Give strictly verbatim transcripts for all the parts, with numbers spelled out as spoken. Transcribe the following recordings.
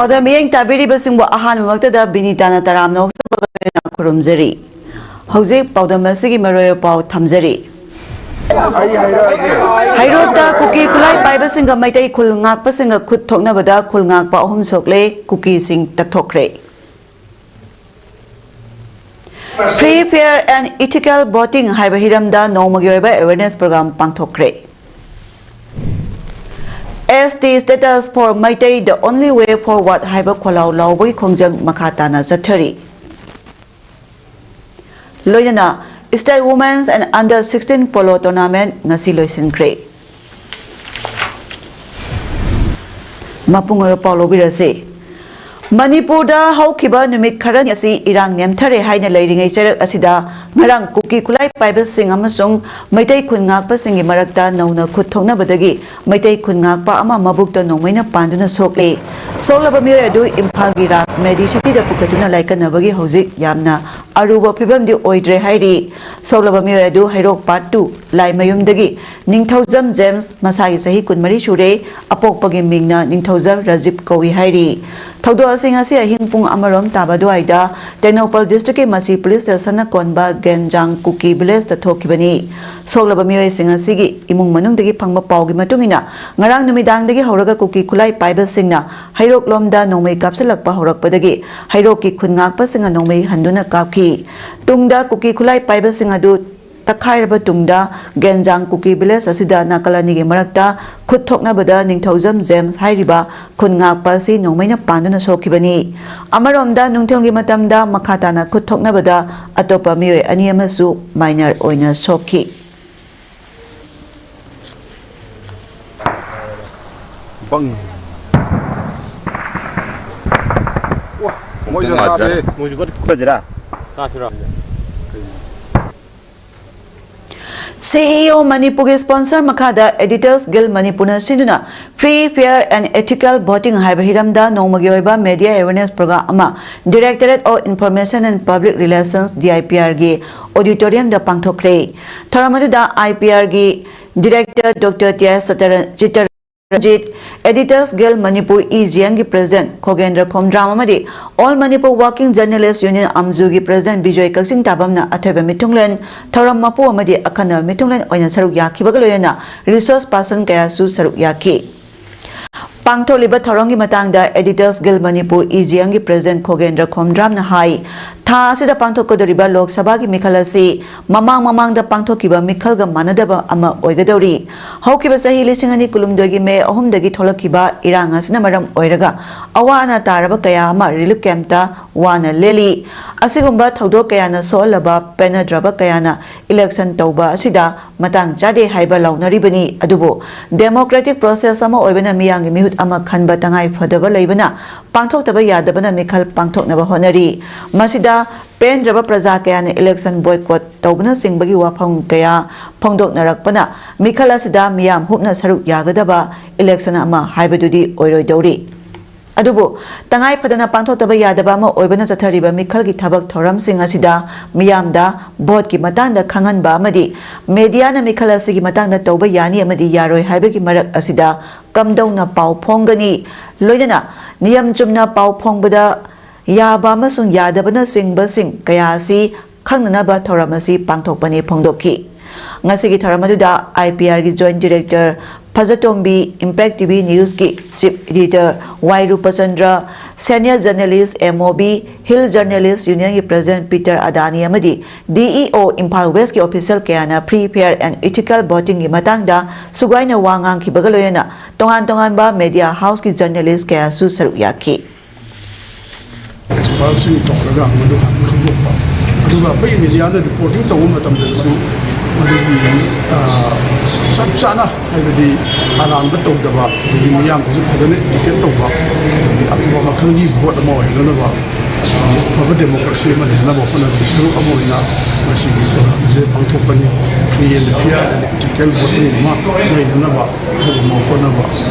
ꯄꯥꯎꯗꯝ ꯃꯤꯠꯌꯦꯡ ꯇꯥꯕꯤꯔꯤꯕꯁꯤꯡꯕꯨ ꯑꯍꯥꯟꯕꯃꯛꯇꯗ ꯕꯤꯅꯤꯇꯥꯅ ꯇꯔꯥꯝꯅ ꯑꯣꯛꯆꯕꯒ ꯂꯣꯏꯅꯅ ꯈꯨꯔꯨꯝꯖꯔꯤ꯫ ꯍꯧꯖꯤꯛ ꯄꯥꯎꯗꯝ ꯑꯁꯤꯒꯤ ꯃꯔꯨꯑꯣꯏꯕ ꯄꯥꯎ ꯊꯝꯖꯔꯤ꯫ ꯍꯩꯔꯣꯛꯇ ꯀꯨꯀꯤ ꯈꯨꯠꯂꯥꯏ ꯄꯥꯏꯕꯁꯤꯡꯒ ꯃꯩꯇꯩ ꯈꯨꯜ ꯉꯥꯛꯄꯁꯤꯡꯒ ꯈꯨꯠ ꯊꯣꯛꯅꯕꯗ ꯈꯨꯜ ꯉꯥꯛꯄ ꯑꯍꯨꯝ ꯁꯣꯛꯂꯦ, ꯀꯨꯀꯤꯁꯤꯡ ꯇꯛꯊꯣꯛꯈ꯭ꯔꯦ꯫ Free, Fair and Ethical Voting ꯍꯥꯏꯕ ꯍꯤꯔꯝꯗ ꯅꯣꯡꯃꯒꯤ ꯑꯣꯏꯕ awareness program ꯄꯥꯡꯊꯣꯛꯈ꯭ꯔꯦ꯫ S T status for Meitei, the only way forward ꯍꯥꯏꯕ ꯈꯣꯜꯂꯥꯎ ꯂꯥꯎꯕꯒꯤ ꯈꯣꯡꯖꯪ ꯃꯈꯥ ꯇꯥꯅ ꯆꯠꯊꯔꯤ꯫ ꯂꯣꯏꯅꯅ State Women's and Under sixteen Polo Tournament ꯉꯁꯤ ꯂꯣꯏꯁꯤꯟꯈ꯭ꯔꯦ꯫ ꯃꯄꯨꯡ ꯑꯣꯏꯕ ꯄꯥꯎ ꯂꯧꯕꯤꯔꯁꯤ꯫ ꯃꯅꯤꯄꯨꯔꯗ ꯍꯧꯈꯤꯕ ꯅꯨꯃꯤꯠ ꯈꯔꯅꯤ ꯑꯁꯤ ꯏꯔꯥꯡ ꯅꯦꯝꯊꯔꯦ ꯍꯥꯏꯅ ꯂꯩꯔꯤꯉꯩ ꯆꯩꯔꯛ ꯑꯁꯤꯗ ꯉꯔꯥꯡ ꯀꯨꯀꯤ ꯈꯨꯠꯂꯥꯏ ꯄꯥꯏꯕꯁꯤꯡ ꯑꯃꯁꯨꯡ ꯃꯩꯇꯩ ꯈꯨꯟ ꯉꯥꯛꯄꯁꯤꯡꯒꯤ ꯃꯔꯛꯇ ꯅꯧꯅ ꯈꯨꯠ ꯊꯣꯛꯅꯕꯗꯒꯤ ꯃꯩꯇꯩ ꯈꯨꯟ ꯉꯥꯛꯄ ꯑꯃ ꯃꯕꯨꯛꯇ ꯅꯣꯡꯃꯩꯅ ꯄꯥꯟꯗꯨꯅ ꯁꯣꯛꯂꯦ꯫ ꯁꯣꯛꯂꯕ ꯃꯤꯑꯣꯏ ꯑꯗꯨ ꯏꯝꯐꯥꯜꯒꯤ ꯔꯥꯖ ꯃꯦꯗꯤꯁꯤꯇꯤꯗ ꯄꯨꯈꯠꯇꯨꯅ ꯂꯥꯏꯀꯠꯅꯕꯒꯤ ꯍꯧꯖꯤꯛ ꯌꯥꯝꯅ ꯑꯔꯨꯕ ꯐꯤꯕꯝꯗꯤ ꯑꯣꯏꯗ꯭ꯔꯦ ꯍꯥꯏꯔꯤ꯫ ꯁꯣꯛꯂꯕ ꯃꯤꯑꯣꯏ ꯑꯗꯨ ꯍꯩꯔꯣꯛ Part two ꯂꯥꯏꯃꯌꯨꯝꯗꯒꯤ ꯅꯤꯡꯊꯧꯖꯝ ꯖꯦꯝꯁ, ꯃꯁꯥꯒꯤ ꯆꯍꯤ ꯀꯨꯟꯃꯔꯤ ꯁꯨꯔꯦ, ꯑꯄꯣꯛꯄꯒꯤ ꯃꯤꯡꯅ ꯅꯤꯡꯊꯧꯖꯝ ꯔꯥꯖꯤꯕ ꯀꯧꯏ ꯍꯥꯏꯔꯤ꯫ ꯊꯧꯗꯣꯛ ꯑꯁꯤ ꯉꯁꯤ ꯑꯍꯤꯡ ꯄꯨꯡ ꯑꯃꯔꯣꯝ ꯇꯥꯕ ꯑꯗꯨꯋꯥꯏꯗ ꯇꯦꯡꯅꯧꯄꯜ ꯗꯤꯁꯇ꯭ꯔꯤꯛꯀꯤ ꯃꯁꯤ ꯄꯨꯂꯤꯁ ꯁ꯭ꯇꯦꯁꯟꯅ ꯀꯣꯟꯕ ꯒꯦꯟꯖꯥꯡ ꯀꯨꯀꯤ ꯚꯤꯂꯦꯖꯇ ꯊꯣꯛꯈꯤꯕꯅꯤ꯫ ꯁꯣꯛꯂꯕ ꯃꯤꯑꯣꯏꯁꯤꯡ ꯑꯁꯤꯒꯤ ꯏꯃꯨꯡ ꯃꯅꯨꯡꯗꯒꯤ ꯐꯪꯕ ꯄꯥꯎꯒꯤ ꯃꯇꯨꯡ ꯏꯟꯅ, ꯉꯔꯥꯡ ꯅꯨꯃꯤꯗꯥꯡꯗꯒꯤ ꯍꯧꯔꯒ ꯀꯨꯀꯤ ꯈꯨꯠꯂꯥꯏ ꯄꯥꯏꯕꯁꯤꯡꯅ ꯍꯩꯔꯣꯛꯂꯣꯝꯗ ꯅꯣꯡꯃꯩ ꯀꯥꯞꯁꯤꯜꯂꯛꯄ ꯍꯧꯔꯛꯄꯗꯒꯤ ꯍꯩꯔꯣꯛꯀꯤ ꯈꯨꯟ ꯉꯥꯛꯄꯁꯤꯡꯅ ꯅꯣꯡꯃꯩ ꯍꯟꯗꯨꯅ ꯀꯥꯞꯈꯤ꯫ ꯇꯨꯡꯗ ꯀꯨꯀꯤ ꯈꯨꯠꯂꯥꯏ ꯄꯥꯏꯕꯁꯤꯡ ꯑꯗꯨ ꯇꯛꯈꯥꯏꯔꯕ ꯇꯨꯡꯗ, ꯒꯦꯟꯖꯥꯡ ꯀꯨꯀꯤ ꯚꯤꯂꯦꯖ ꯑꯁꯤꯗ ꯅꯥꯀꯜ ꯑꯅꯤꯒꯤ ꯃꯔꯛꯇ ꯈꯨꯠ ꯊꯣꯛꯅꯕꯗ ꯅꯤꯡꯊꯧꯖꯝ ꯖꯦꯝꯁ ꯍꯥꯏꯔꯤꯕ ꯈꯨꯟ ꯉꯥꯛꯄ ꯑꯁꯤ ꯅꯣꯡꯃꯩꯅ ꯄꯥꯟꯗꯨꯅ ꯁꯣꯛꯈꯤꯕꯅꯤ꯫ ꯑꯃꯔꯣꯝꯗ, ꯅꯨꯡꯊꯤꯜꯒꯤ ꯃꯇꯝꯗ ꯃꯈꯥ ꯇꯥꯅ ꯈꯨꯠ ꯊꯣꯛꯅꯕꯗ ꯑꯇꯣꯞꯄ ꯃꯤꯑꯣꯏ ꯑꯅꯤ ꯑꯃꯁꯨ ꯃꯥꯏꯅꯔ ꯑꯣꯏꯅ ꯁꯣꯛꯈꯤ꯫ ꯕꯪ꯫ ꯃꯣꯏꯁꯨ ꯀꯥꯞꯄꯦ꯫ ꯃꯣꯏꯁꯨ ꯀꯥꯞꯁꯤꯔꯥ? ꯁꯤꯏꯑꯣ ꯃꯅꯤꯄꯨꯔꯒꯤ ꯁ꯭ꯄꯣꯟꯁꯔ ꯃꯈꯥꯗ ꯑꯦꯗꯤꯇꯔꯁ ꯒꯤꯜ ꯃꯅꯤꯄꯨꯔꯅ ꯁꯤꯟꯗꯨꯅ Free, Fair and Ethical Voting ꯍꯥꯏꯕ ꯍꯤꯔꯝꯗ ꯅꯣꯡꯃꯒꯤ ꯑꯣꯏꯕ media awareness program ꯑꯃ Directorate of Information and Public Relations, D I P R ꯒꯤ auditoriumꯗ ꯄꯥꯡꯊꯣꯛꯈ꯭ꯔꯦ꯫ ꯊꯧꯔꯝ ꯑꯗꯨꯗ I P R ꯒꯤ Director Doctor T S Chitra Ranjit, editors guild Manipur, E G M ꯒꯤ ꯄ꯭ꯔꯦꯁꯤꯗꯦꯟꯠ ꯈꯣꯒꯦꯟꯗ꯭ꯔ ꯈꯣꯝꯗ꯭ꯔꯥꯝ ꯑꯃꯗꯤ All Manipur Working Journalist Union, ꯑꯝꯖꯨꯒꯤ president Bijoy Kakching ꯇꯥꯕꯝꯅ ꯑꯊꯣꯏꯕ ꯃꯤꯊꯨꯡꯂꯦꯟ, ꯊꯧꯔꯝ ꯃꯄꯨ ꯑꯃꯗꯤ ꯑꯈꯟꯅꯕ ꯃꯤꯊꯨꯡꯂꯦꯟ ꯑꯣꯏꯅ ꯁꯔꯨꯛ ꯌꯥꯈꯤꯕꯒ ꯂꯣꯏꯅꯅ resource person ꯀꯌꯥꯁꯨ ꯁꯔꯨꯛ ꯌꯥꯈꯤ꯫ ꯄꯥꯡꯊꯣꯛꯂꯤꯕ ꯊꯧꯔꯝꯒꯤ ꯃꯇꯥꯡꯗ ꯑꯦꯗꯤꯇꯔꯁ guild Manipur, E G M ꯒꯤ ꯄ꯭ꯔꯦꯁꯤꯗꯦꯟꯠ ꯈꯣꯒꯦꯟꯗ꯭ꯔ ꯈꯣꯝꯗ꯭ꯔꯥꯝꯅ ꯍꯥꯏ, ꯊꯥ ꯑꯁꯤꯗ ꯄꯥꯡꯊꯣꯛꯀꯗꯧꯔꯤꯕ ꯂꯣꯛ ꯁꯚꯥꯒꯤ ꯃꯤꯈꯜ ꯑꯁꯤ ꯃꯃꯥꯡ ꯃꯃꯥꯡꯗ ꯄꯥꯡꯊꯣꯛꯈꯤꯕ ꯃꯤꯈꯜꯒ ꯃꯥꯟꯅꯗꯕ ꯑꯃ ꯑꯣꯏꯒꯗꯧꯔꯤ꯫ ꯍꯧꯈꯤꯕ ꯆꯍꯤ ꯂꯤꯁꯤꯡ ꯑꯅꯤ ꯀꯨꯟꯍꯨꯝꯗꯣꯏꯒꯤ ꯃꯦ ꯑꯍꯨꯝꯗꯒꯤ ꯊꯣꯛꯂꯛꯈꯤꯕ ꯏꯔꯥꯡ ꯑꯁꯤꯅ ꯃꯔꯝ ꯑꯣꯏꯔꯒ ꯑꯋꯥ ꯑꯅꯥ ꯇꯥꯔꯕ ꯀꯌꯥ ꯑꯃ relief campꯇ ꯋꯥꯅ ꯂꯦꯜꯂꯤ꯫ ꯑꯁꯤꯒꯨꯝꯕ ꯊꯧꯗꯣꯛ ꯀꯌꯥꯅ ꯁꯣꯛꯍꯜꯂꯕ, ꯄꯦꯟꯅꯗ꯭ꯔꯕ ꯀꯌꯥꯅ election ꯇꯧꯕ ꯑꯁꯤꯗ ꯃꯇꯥꯡ ꯆꯥꯗꯦ ꯍꯥꯏꯕ ꯂꯥꯎꯅꯔꯤꯕꯅꯤ꯫ ꯑꯗꯨꯕꯨ democratic process ꯑꯃ ꯑꯣꯏꯕꯅ ꯃꯤꯌꯥꯝꯒꯤ ꯃꯤꯍꯨꯠ ꯑꯃ ꯈꯟꯕ ꯇꯉꯥꯏ ꯐꯗꯕ ꯂꯩꯕꯅ ꯄꯥꯡꯊꯣꯛꯇꯕ ꯌꯥꯗꯕꯅ ꯃꯤꯈꯜ ꯄꯥꯡꯊꯣꯛꯅꯕ ꯍꯣꯠꯅꯔꯤ꯫ ꯃꯁꯤꯗ ꯄꯦꯟꯗ꯭ꯔꯕ ꯄ꯭ꯔꯖꯥ ꯀꯌꯥꯅ election boycott ꯇꯧꯕꯅꯆꯤꯡꯕꯒꯤ ꯋꯥꯐꯝ ꯀꯌꯥ ꯐꯣꯡꯗꯣꯛꯅꯔꯛꯄꯅ ꯃꯤꯈꯜ ꯑꯁꯤꯗ ꯃꯤꯌꯥꯝ ꯍꯨꯞꯅ ꯁꯔꯨꯛ ꯌꯥꯒꯗꯕ election ꯑꯃ ꯍꯥꯏꯕꯗꯨꯗꯤ ꯑꯣꯏꯔꯣꯏꯗꯧꯔꯤ꯫ ꯑꯗꯨꯕꯨ ꯇꯉꯥꯏ ꯐꯗꯅ ꯄꯥꯡꯊꯣꯛꯇꯕ ꯌꯥꯗꯕ ꯑꯃ ꯑꯣꯏꯕꯅ ꯆꯠꯊꯔꯤꯕ ꯃꯤꯈꯜꯒꯤ ꯊꯕꯛ ꯊꯧꯔꯝꯁꯤꯡ ꯑꯁꯤꯗ ꯃꯤꯌꯥꯝꯗ voteꯀꯤ ꯃꯇꯥꯡꯗ ꯈꯪꯍꯟꯕ ꯑꯃꯗꯤ mediaꯅ ꯃꯤꯈꯜ ꯑꯁꯤꯒꯤ ꯃꯇꯥꯡꯗ ꯇꯧꯕ ꯌꯥꯅꯤ ꯑꯃꯗꯤ ꯌꯥꯔꯣꯏ ꯍꯥꯏꯕꯒꯤ ꯃꯔꯛ ꯑꯁꯤꯗ ꯀꯝꯗꯧꯅ ꯄꯥꯎ ꯐꯣꯡꯒꯅꯤ, ꯂꯣꯏꯅꯅ ꯅꯤꯌꯝ ꯆꯨꯝꯅ ꯄꯥꯎ ꯐꯣꯡꯕꯗ ꯌꯥꯕ ꯑꯃꯁꯨꯡ ꯌꯥꯗꯕꯅꯆꯤꯡꯕꯁꯤꯡ ꯀꯌꯥ ꯑꯁꯤ ꯈꯪꯅꯅꯕ ꯊꯧꯔꯝ ꯑꯁꯤ ꯄꯥꯡꯊꯣꯛꯄꯅꯤ ꯐꯣꯡꯗꯣꯛꯈꯤ꯫ ꯉꯁꯤꯒꯤ ꯊꯧꯔꯝ ꯑꯗꯨꯗ I P Rꯒꯤ Joint Director ꯐꯖꯇꯣꯝꯕꯤ, Impact T V Newsꯀꯤ Chief Editor Y ꯔꯨꯄꯆꯟꯗ꯭ꯔ, Senior Journalist, M O B, Hill Journalist Unionꯒꯤ President Peter Adani ꯑꯃꯗꯤ D E O Imphal Westꯀꯤ official ꯀꯌꯥꯅ Free, Fair and Ethical Votingꯒꯤ ꯃꯇꯥꯡꯗ ꯁꯨꯒꯥꯏꯅ ꯋꯥ ꯉꯥꯡꯈꯤꯕꯒ ꯂꯣꯏꯅꯅ ꯇꯣꯉꯥꯟ ꯇꯣꯉꯥꯟꯕ media houseꯀꯤ journalist ꯀꯌꯥꯁꯨ ꯁꯔꯨꯛ ꯌꯥꯈꯤ꯫ ꯑꯦꯛꯁꯄꯔꯠꯁꯤꯡ ꯇꯧꯔꯒ ꯃꯗꯨ ꯍꯥꯟꯅ ꯈꯪꯗꯣꯛꯄ, ꯑꯗꯨꯒ ꯑꯩꯈꯣꯏ ꯃꯦꯗꯤꯌꯥꯗ ꯔꯤꯄꯣꯔꯇꯤꯡ ꯇꯧꯕ ꯃꯇꯝꯗꯁꯨ ꯃꯗꯨꯒꯤ, ꯑ, ꯆꯞ ꯆꯥꯅ, ꯍꯥꯏꯕꯗꯤ ꯑꯔꯥꯟꯕ ꯇꯧꯗꯕ, ꯑꯗꯒꯤ ꯃꯤꯌꯥꯝꯗꯁꯨ ꯐꯖꯅ educate ꯇꯧꯕ, ꯑꯗꯒꯤ ꯑꯐꯕ ꯃꯈꯜꯒꯤ vote ꯑꯃ ꯑꯣꯏꯍꯟꯅꯅꯕ, ꯑ, ꯑꯐꯕ democracy ꯑꯃ ꯂꯩꯍꯟꯅꯕ ꯍꯣꯠꯅꯕꯒꯤ ꯁꯔꯨꯛ ꯑꯃ ꯑꯣꯏꯅ ꯃꯁꯤꯒꯤ programme ꯑꯁꯦ ꯄꯥꯡꯊꯣꯛꯄꯅꯤ꯫ Free and fair and ethical voting ꯑꯃ ꯂꯩꯅꯅꯕ ꯑꯗꯨꯒꯨꯝꯕ ꯍꯣꯠꯅꯕ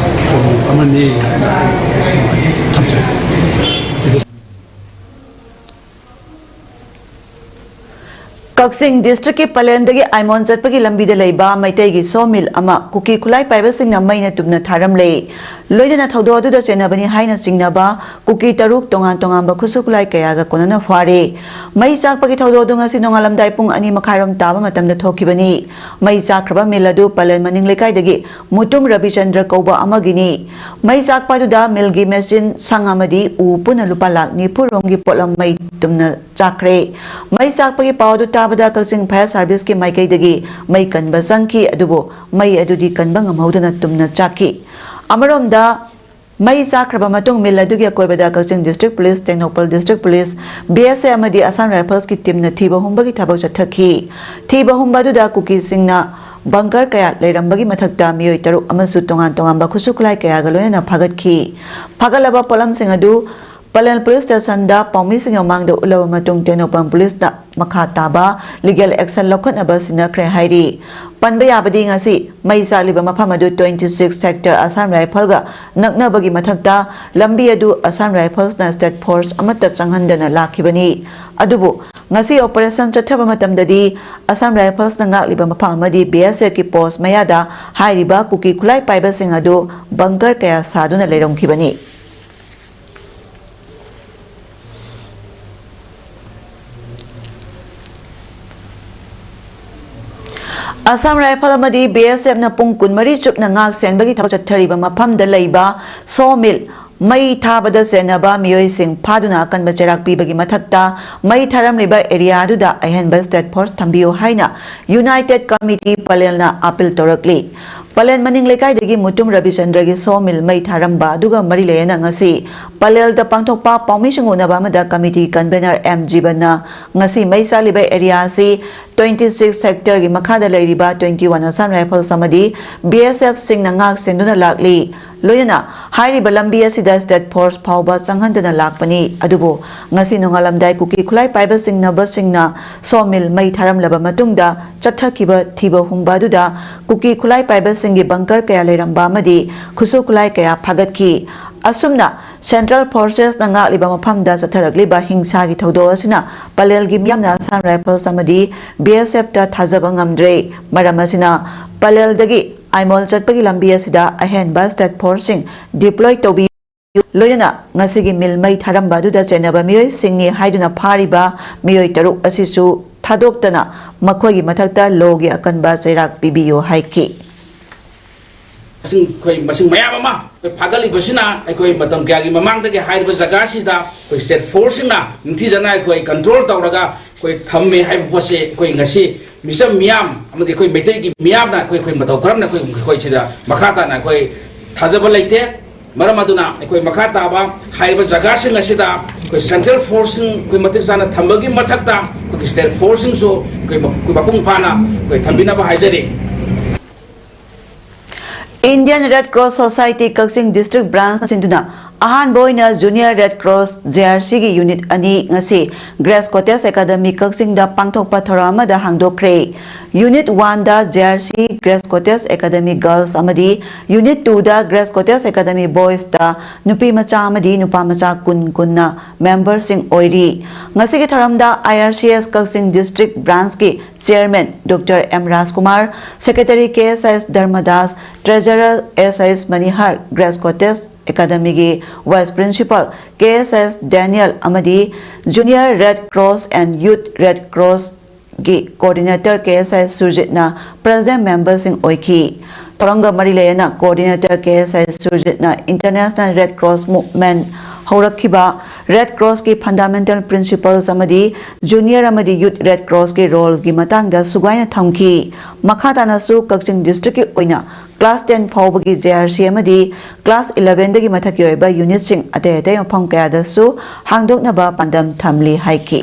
ꯊꯧꯑꯣꯡ ꯑꯃꯅꯤ ꯍꯥꯏꯅ ꯑꯩ ꯊꯝꯖꯒꯦ꯫ ꯀꯛꯆꯤꯡ district ꯀꯤ ꯄꯂꯦꯟꯗꯒꯤ ꯑꯥꯏꯃꯣꯟ ꯆꯠꯄꯒꯤ ꯂꯝꯕꯤꯗ ꯂꯩꯕ ꯃꯩꯇꯩꯒꯤ sawmill ꯑꯃ ꯀꯨꯀꯤ ꯈꯨꯠꯂꯥꯏ ꯄꯥꯏꯕꯁꯤꯡꯅ ꯃꯩꯅ ꯇꯨꯝꯅ ꯊꯥꯔꯝꯂꯦ꯫ ꯂꯣꯏꯅꯅ ꯊꯧꯗꯣꯛ ꯑꯗꯨꯗ ꯆꯦꯟꯅꯕꯅꯤ ꯍꯥꯏꯅ ꯆꯤꯡꯅꯕ ꯀꯨꯀꯤ ꯇꯔꯨꯛ ꯇꯣꯉꯥꯟ ꯇꯣꯉꯥꯟꯕ ꯈꯨꯠꯁꯨ ꯈꯨꯠꯂꯥꯏ ꯀꯌꯥꯒ ꯀꯣꯟꯅꯅ ꯐꯥꯔꯦ꯫ ꯃꯩ ꯆꯥꯛꯄꯒꯤ ꯊꯧꯗꯣꯛ ꯑꯗꯨ ꯉꯁꯤ ꯅꯣꯡꯉꯥꯜꯂꯝꯗꯥꯏ ꯄꯨꯡ ꯑꯅꯤ ꯃꯈꯥꯏꯔꯣꯝ ꯇꯥꯕ ꯃꯇꯝꯗ ꯊꯣꯛꯈꯤꯕꯅꯤ꯫ ꯃꯩ ꯆꯥꯛꯈ꯭ꯔꯕ mill ꯑꯗꯨ ꯄꯂꯦꯟ ꯃꯅꯤꯡ ꯂꯩꯀꯥꯏꯗꯒꯤ ꯃꯨꯇꯨꯝ ꯔꯕꯤꯆꯟꯗ꯭ꯔ ꯀꯧꯕ ꯑꯃꯒꯤꯅꯤ꯫ ꯃꯩ ꯆꯥꯛꯄ ꯑꯗꯨꯗ mill ꯒꯤ machine, ꯁꯪ ꯑꯃꯗꯤ ꯎ ꯄꯨꯟꯅ ꯂꯨꯄꯥ ꯂꯥꯈ ꯅꯤꯐꯨ ꯔꯣꯝꯒꯤ ꯄꯣꯠꯂꯝ ꯃꯩ ꯇꯨꯝꯅ ꯆꯥꯛꯈ꯭ꯔꯦ꯫ ꯃꯩ ꯆꯥꯛꯄꯒꯤ ꯄꯥꯎ ꯑꯗꯨ ꯇꯥꯕꯗ ꯀꯛꯆꯤꯡ fire service ꯀꯤ ꯃꯥꯏꯀꯩꯗꯒꯤ ꯃꯩ ꯀꯟꯕ ꯆꯪꯈꯤ, ꯑꯗꯨꯕꯨ ꯃꯩ ꯑꯗꯨꯗꯤ ꯀꯟꯕ ꯉꯝꯍꯧꯗꯅ ꯇꯨꯝꯅ ꯆꯥꯛꯈꯤ꯫ ꯑꯃꯔꯣꯝꯗ, ꯃꯩ ꯆꯥꯛꯈ꯭ꯔꯕ ꯃꯇꯨꯡ mill ꯑꯗꯨꯒꯤ ꯑꯀꯣꯏꯕꯗ ꯀꯛꯆꯤꯡ district police, Tengnoupal district police, B S F ꯑꯃꯗꯤ Assam Rifles ꯀꯤ team ꯅ ꯊꯤꯕ ꯍꯨꯝꯕꯒꯤ ꯊꯕꯛ ꯆꯠꯊꯈꯤ꯫ ꯊꯤꯕ ꯍꯨꯝꯕ ꯑꯗꯨꯗ ꯀꯨꯀꯤꯁꯤꯡꯅ bunker ꯀꯌꯥ ꯂꯩꯔꯝꯕꯒꯤ ꯃꯊꯛꯇ ꯃꯤꯑꯣꯏ ꯇꯔꯨꯛ ꯑꯃꯁꯨ ꯇꯣꯉꯥꯟ ꯇꯣꯉꯥꯟꯕ ꯈꯨꯠꯁꯨ ꯈꯨꯠꯂꯥꯏ ꯀꯌꯥꯒ ꯂꯣꯏꯅꯅ ꯐꯥꯒꯠꯈꯤ꯫ ꯐꯥꯒꯠꯂꯕ ꯄꯣꯠꯂꯝꯁꯤꯡ ꯑꯗꯨ ꯄꯂꯦꯜ police station ꯗ ꯄꯥꯎꯃꯤꯁꯤꯡꯒꯤ ꯃꯃꯥꯡꯗ ꯎꯠꯂꯕ ꯃꯇꯨꯡ, ꯇꯦꯡꯅꯧꯄꯜ police ꯅ ꯃꯈꯥ ꯇꯥꯕ legal action ꯂꯧꯈꯠꯅꯕ ꯁꯤꯟꯅꯈ꯭ꯔꯦ ꯍꯥꯏꯔꯤ꯫ ꯄꯟꯕ ꯌꯥꯕꯗꯤ, ꯉꯁꯤ ꯃꯩ ꯆꯥꯛꯂꯤꯕ ꯃꯐꯝ ꯑꯗꯨ twenty six sector Assam Rifle ꯒ ꯅꯛꯅꯕꯒꯤ ꯃꯊꯛꯇ, ꯂꯝꯕꯤ ꯑꯗꯨ Assam Rifles ꯅ state force ꯑꯃꯠꯇ ꯆꯪꯍꯟꯗꯅ ꯂꯥꯛꯈꯤꯕꯅꯤ꯫ ꯑꯗꯨꯕꯨ ꯉꯁꯤ operation ꯆꯠꯊꯕ ꯃꯇꯝꯗꯗꯤ, Assam Rifles ꯅ ꯉꯥꯛꯂꯤꯕ ꯃꯐꯝ ꯑꯃꯗꯤ B S F ꯀꯤ post ꯃꯌꯥꯗ ꯍꯥꯏꯔꯤꯕ ꯀꯨꯀꯤ ꯈꯨꯠꯂꯥꯏ ꯄꯥꯏꯕꯁꯤꯡ ꯑꯗꯨ bunker ꯀꯌꯥ ꯁꯥꯗꯨꯅ ꯂꯩꯔꯝꯈꯤꯕꯅꯤ꯫ Assam Rifle ꯑꯃꯗꯤ B S F ꯅ ꯄꯨꯡ ꯀꯨꯟꯃꯔꯤ ꯆꯨꯞꯅ ꯉꯥꯛ ꯁꯦꯟꯕꯒꯤ ꯊꯕꯛ ꯆꯠꯊꯔꯤꯕ ꯃꯐꯝꯗ ꯂꯩꯕ sawmill ꯃꯩ ꯊꯥꯕꯗ ꯆꯦꯟꯅꯕ ꯃꯤꯑꯣꯏꯁꯤꯡ ꯐꯥꯗꯨꯅ ꯑꯀꯟꯕ ꯆꯩꯔꯥꯛ ꯄꯤꯕꯒꯤ ꯃꯊꯛꯇ, ꯃꯩ ꯊꯥꯔꯝꯂꯤꯕ area ꯑꯗꯨꯗ ꯑꯍꯦꯟꯕ state force ꯊꯝꯕꯤꯌꯨ ꯍꯥꯏꯅ United Committee ꯄꯂꯦꯜꯅ appeal ꯇꯧꯔꯛꯂꯤ꯫ ꯄꯂꯦꯟ ꯃꯅꯤꯡ ꯂꯩꯀꯥꯏꯗꯒꯤ ꯃꯨꯇꯨꯝ ꯔꯕꯤꯆꯟꯗ꯭ꯔꯒꯤ sawmill ꯃꯩ ꯊꯥꯔꯝꯕ ꯑꯗꯨꯒ ꯃꯔꯤ ꯂꯩꯅꯅ ꯉꯁꯤ ꯄꯂꯦꯜꯗ ꯄꯥꯡꯊꯣꯛꯄ ꯄꯥꯎꯃꯤꯁꯤꯡ ꯎꯅꯕ ꯑꯃꯗ committee convener M ꯖꯤꯕꯟꯅ ꯉꯁꯤ ꯃꯩ ꯆꯥꯛꯂꯤꯕ area ꯑꯁꯤ twenty six sector ꯒꯤ ꯃꯈꯥꯗ ꯂꯩꯔꯤꯕ twenty one Assam Rifles ꯑꯃꯗꯤ B S F ꯁꯤꯡꯅ ꯉꯥꯛ ꯁꯦꯟꯗꯨꯅ ꯂꯥꯛꯂꯤ꯫ ꯂꯣꯏꯅꯅ ꯍꯥꯏꯔꯤꯕ ꯂꯝꯕꯤ ꯑꯁꯤꯗ state force ꯐꯥꯎꯕ ꯆꯪꯍꯟꯗꯅ ꯂꯥꯛꯄꯅꯤ꯫ ꯑꯗꯨꯕꯨ ꯉꯁꯤ ꯅꯣꯡꯉꯥꯜꯂꯝꯗꯥꯏ ꯀꯨꯀꯤ ꯈꯨꯠꯂꯥꯏ ꯄꯥꯏꯕꯁꯤꯡ ꯅꯕꯁꯤꯡꯅ sawmill ꯃꯩ ꯊꯥꯔꯝꯂꯕ ꯃꯇꯨꯡꯗ ꯆꯠꯊꯈꯤꯕ ꯊꯤꯕ ꯍꯨꯝꯕ ꯑꯗꯨꯗ ꯀꯨꯀꯤ ꯈꯨꯠꯂꯥꯏ ꯄꯥꯏꯕꯁꯤꯡꯒꯤ bunker ꯀꯌꯥ ꯂꯩꯔꯝꯕ ꯑꯃꯗꯤ ꯈꯨꯠꯁꯨ ꯈꯨꯠꯂꯥꯏ ꯀꯌꯥ ꯐꯥꯒꯠꯈꯤ꯫ ꯑꯁꯨꯝꯅ Central Forces ꯅ ꯉꯥꯛꯂꯤꯕ ꯃꯐꯝꯗ ꯆꯠꯊꯔꯛꯂꯤꯕ ꯍꯤꯡꯁꯥꯒꯤ ꯊꯧꯗꯣꯛ ꯑꯁꯤꯅ ꯄꯂꯦꯜꯒꯤ ꯃꯤꯌꯥꯝꯅ Assam Rifles ꯑꯃꯗꯤ B S F ꯇ ꯊꯥꯖꯕ ꯉꯝꯗ꯭ꯔꯦ꯫ ꯃꯔꯝ ꯑꯁꯤꯅ ꯄꯂꯦꯜꯗꯒꯤ ꯑꯥꯏꯃꯣꯜ ꯆꯠꯄꯒꯤ ꯂꯝꯕꯤ ꯑꯁꯤꯗ ꯑꯍꯦꯟꯕ state force ꯁꯤꯡ deploy ꯇꯧꯕꯤꯌꯨ꯫ ꯂꯣꯏꯅꯅ ꯉꯁꯤꯒꯤ mill ꯃꯩ ꯊꯥꯔꯝꯕ ꯑꯗꯨꯗ ꯆꯦꯟꯅꯕ ꯃꯤꯑꯣꯏꯁꯤꯡꯅꯤ ꯍꯥꯏꯗꯨꯅ ꯐꯥꯔꯤꯕ ꯃꯤꯑꯣꯏ ꯇꯔꯨꯛ ꯑꯁꯤꯁꯨ ꯊꯥꯗꯣꯛꯇꯅ ꯃꯈꯣꯏꯒꯤ ꯃꯊꯛꯇ law ꯒꯤ ꯑꯀꯟꯕ ꯆꯩꯔꯥꯛ ꯄꯤꯕꯤꯌꯨ ꯍꯥꯏꯈꯤ꯫ ꯃꯁꯤꯡ, ꯑꯩꯈꯣꯏ ꯃꯁꯤꯡ ꯃꯌꯥꯝ ꯑꯃ ꯑꯩꯈꯣꯏ ꯐꯥꯒꯠꯂꯤꯕꯁꯤꯅ ꯑꯩꯈꯣꯏ ꯃꯇꯝ ꯀꯌꯥꯒꯤ ꯃꯃꯥꯡꯗꯒꯤ ꯍꯥꯏꯔꯤꯕ ꯖꯒꯥꯁꯤꯗ ꯑꯩꯈꯣꯏ state force ꯁꯤꯡꯅ ꯅꯤꯡꯊꯤꯖꯅ ꯑꯩꯈꯣꯏ control ꯇꯧꯔꯒ ꯑꯩꯈꯣꯏ ꯊꯝꯃꯦ ꯍꯥꯏꯕ ꯄꯣꯠꯁꯦ ꯑꯩꯈꯣꯏ ꯉꯁꯤ ꯃꯤꯆꯝ ꯃꯤꯌꯥꯝ ꯑꯃꯗꯤ ꯑꯩꯈꯣꯏ ꯃꯩꯇꯩꯒꯤ ꯃꯤꯌꯥꯝꯅ ꯑꯩꯈꯣꯏ, ꯑꯩꯈꯣꯏ ꯃꯇꯧ ꯀꯔꯝꯅ ꯑꯩꯈꯣꯏ, ꯑꯩꯈꯣꯏ ꯁꯤꯗ ꯃꯈꯥ ꯇꯥꯅ ꯑꯩꯈꯣꯏ ꯊꯥꯖꯕ ꯂꯩꯇꯦ꯫ ꯃꯔꯝ ꯑꯗꯨꯅ ꯑꯩꯈꯣꯏ ꯃꯈꯥ ꯇꯥꯕ ꯍꯥꯏꯔꯤꯕ ꯖꯒꯥꯁꯤꯡ ꯑꯁꯤꯗ ꯑꯩꯈꯣꯏ central force ꯁꯤꯡ ꯑꯩꯈꯣꯏ ꯃꯇꯤꯛ ꯆꯥꯅ ꯊꯝꯕꯒꯤ ꯃꯊꯛꯇ ꯑꯩꯈꯣꯏꯒꯤ state force ꯁꯤꯡꯁꯨ ꯑꯩꯈꯣꯏ ꯃ-, ꯑꯩꯈꯣꯏ ꯃꯄꯨꯡ ꯐꯥꯅ ꯑꯩꯈꯣꯏ ꯊꯝꯕꯤꯅꯕ ꯍꯥꯏꯖꯔꯤ꯫ Indian Red Cross Society ꯀꯛꯆꯤꯡ district branch ꯁꯤꯟꯗꯨꯅ ꯑꯍꯥꯟꯕ ꯑꯣꯏꯅ Junior Red Cross J R C ꯒꯤ unit ꯑꯅꯤ ꯉꯁꯤ Grace Cottage Academy ꯀꯛꯆꯤꯡꯗ ꯄꯥꯡꯊꯣꯛꯄ ꯊꯧꯔꯝ ꯑꯃꯗ ꯍꯥꯡꯗꯣꯛꯈ꯭ꯔꯦ꯫ Unit one ꯗ J R C Grace Cottage Academy Girls ꯑꯃꯗꯤ Unit two ꯗ Grace Cottage Academy Boys ꯇ ꯅꯨꯄꯤ ꯃꯆꯥ ꯑꯃꯗꯤ ꯅꯨꯄꯥ ꯃꯆꯥ ꯀꯨꯟ ꯀꯨꯟꯅ member ꯁꯤꯡ ꯑꯣꯏꯔꯤ꯫ ꯉꯁꯤꯒꯤ ꯊꯧꯔꯝꯗ I R C S Kakching district branch ꯀꯤ chairman Doctor M ꯔꯥꯖꯀꯨꯃꯥꯔ, secretary K S S ꯙꯔꯃꯗꯥꯁ, treasurer S S ꯃꯅꯤꯍꯔ, Grace Cottage Academy ꯒꯤ vice principal K S S ꯗꯦꯅꯤꯌꯦꯜ ꯑꯃꯗꯤ Junior Red Cross and Youth Red Cross ꯒꯤ coordinator K S S ꯁꯨꯔꯖꯤꯠꯅ president member ꯁꯤꯡ ꯑꯣꯏꯈꯤ꯫ ꯊꯧꯔꯝꯒ ꯃꯔꯤ ꯂꯩꯅꯅ coordinator K S S ꯁꯨꯔꯖꯤꯠꯅ International Red Cross Movement ꯍꯧꯔꯛꯈꯤꯕ, Red Cross ꯀꯤ fundamental principles ꯑꯃꯗꯤ junior ꯑꯃꯗꯤ youth Red Cross ꯀꯤ role ꯒꯤ ꯃꯇꯥꯡꯗ ꯁꯨꯒꯥꯏꯅ ꯊꯝꯈꯤ꯫ ꯃꯈꯥ ꯇꯥꯅꯁꯨ ꯀꯛꯆꯤꯡ district ꯀꯤ ꯑꯣꯏꯅ class ten ꯐꯥꯎꯕꯒꯤ J R C ꯑꯃꯗꯤ class eleven ꯗꯒꯤ ꯃꯊꯛꯀꯤ ꯑꯣꯏꯕ unit ꯁꯤꯡ ꯑꯇꯩ ꯑꯇꯩ ꯃꯐꯝ ꯀꯌꯥꯗꯁꯨ ꯍꯥꯡꯗꯣꯛꯅꯕ ꯄꯥꯟꯗꯝ ꯊꯝꯂꯤ ꯍꯥꯏꯈꯤ꯫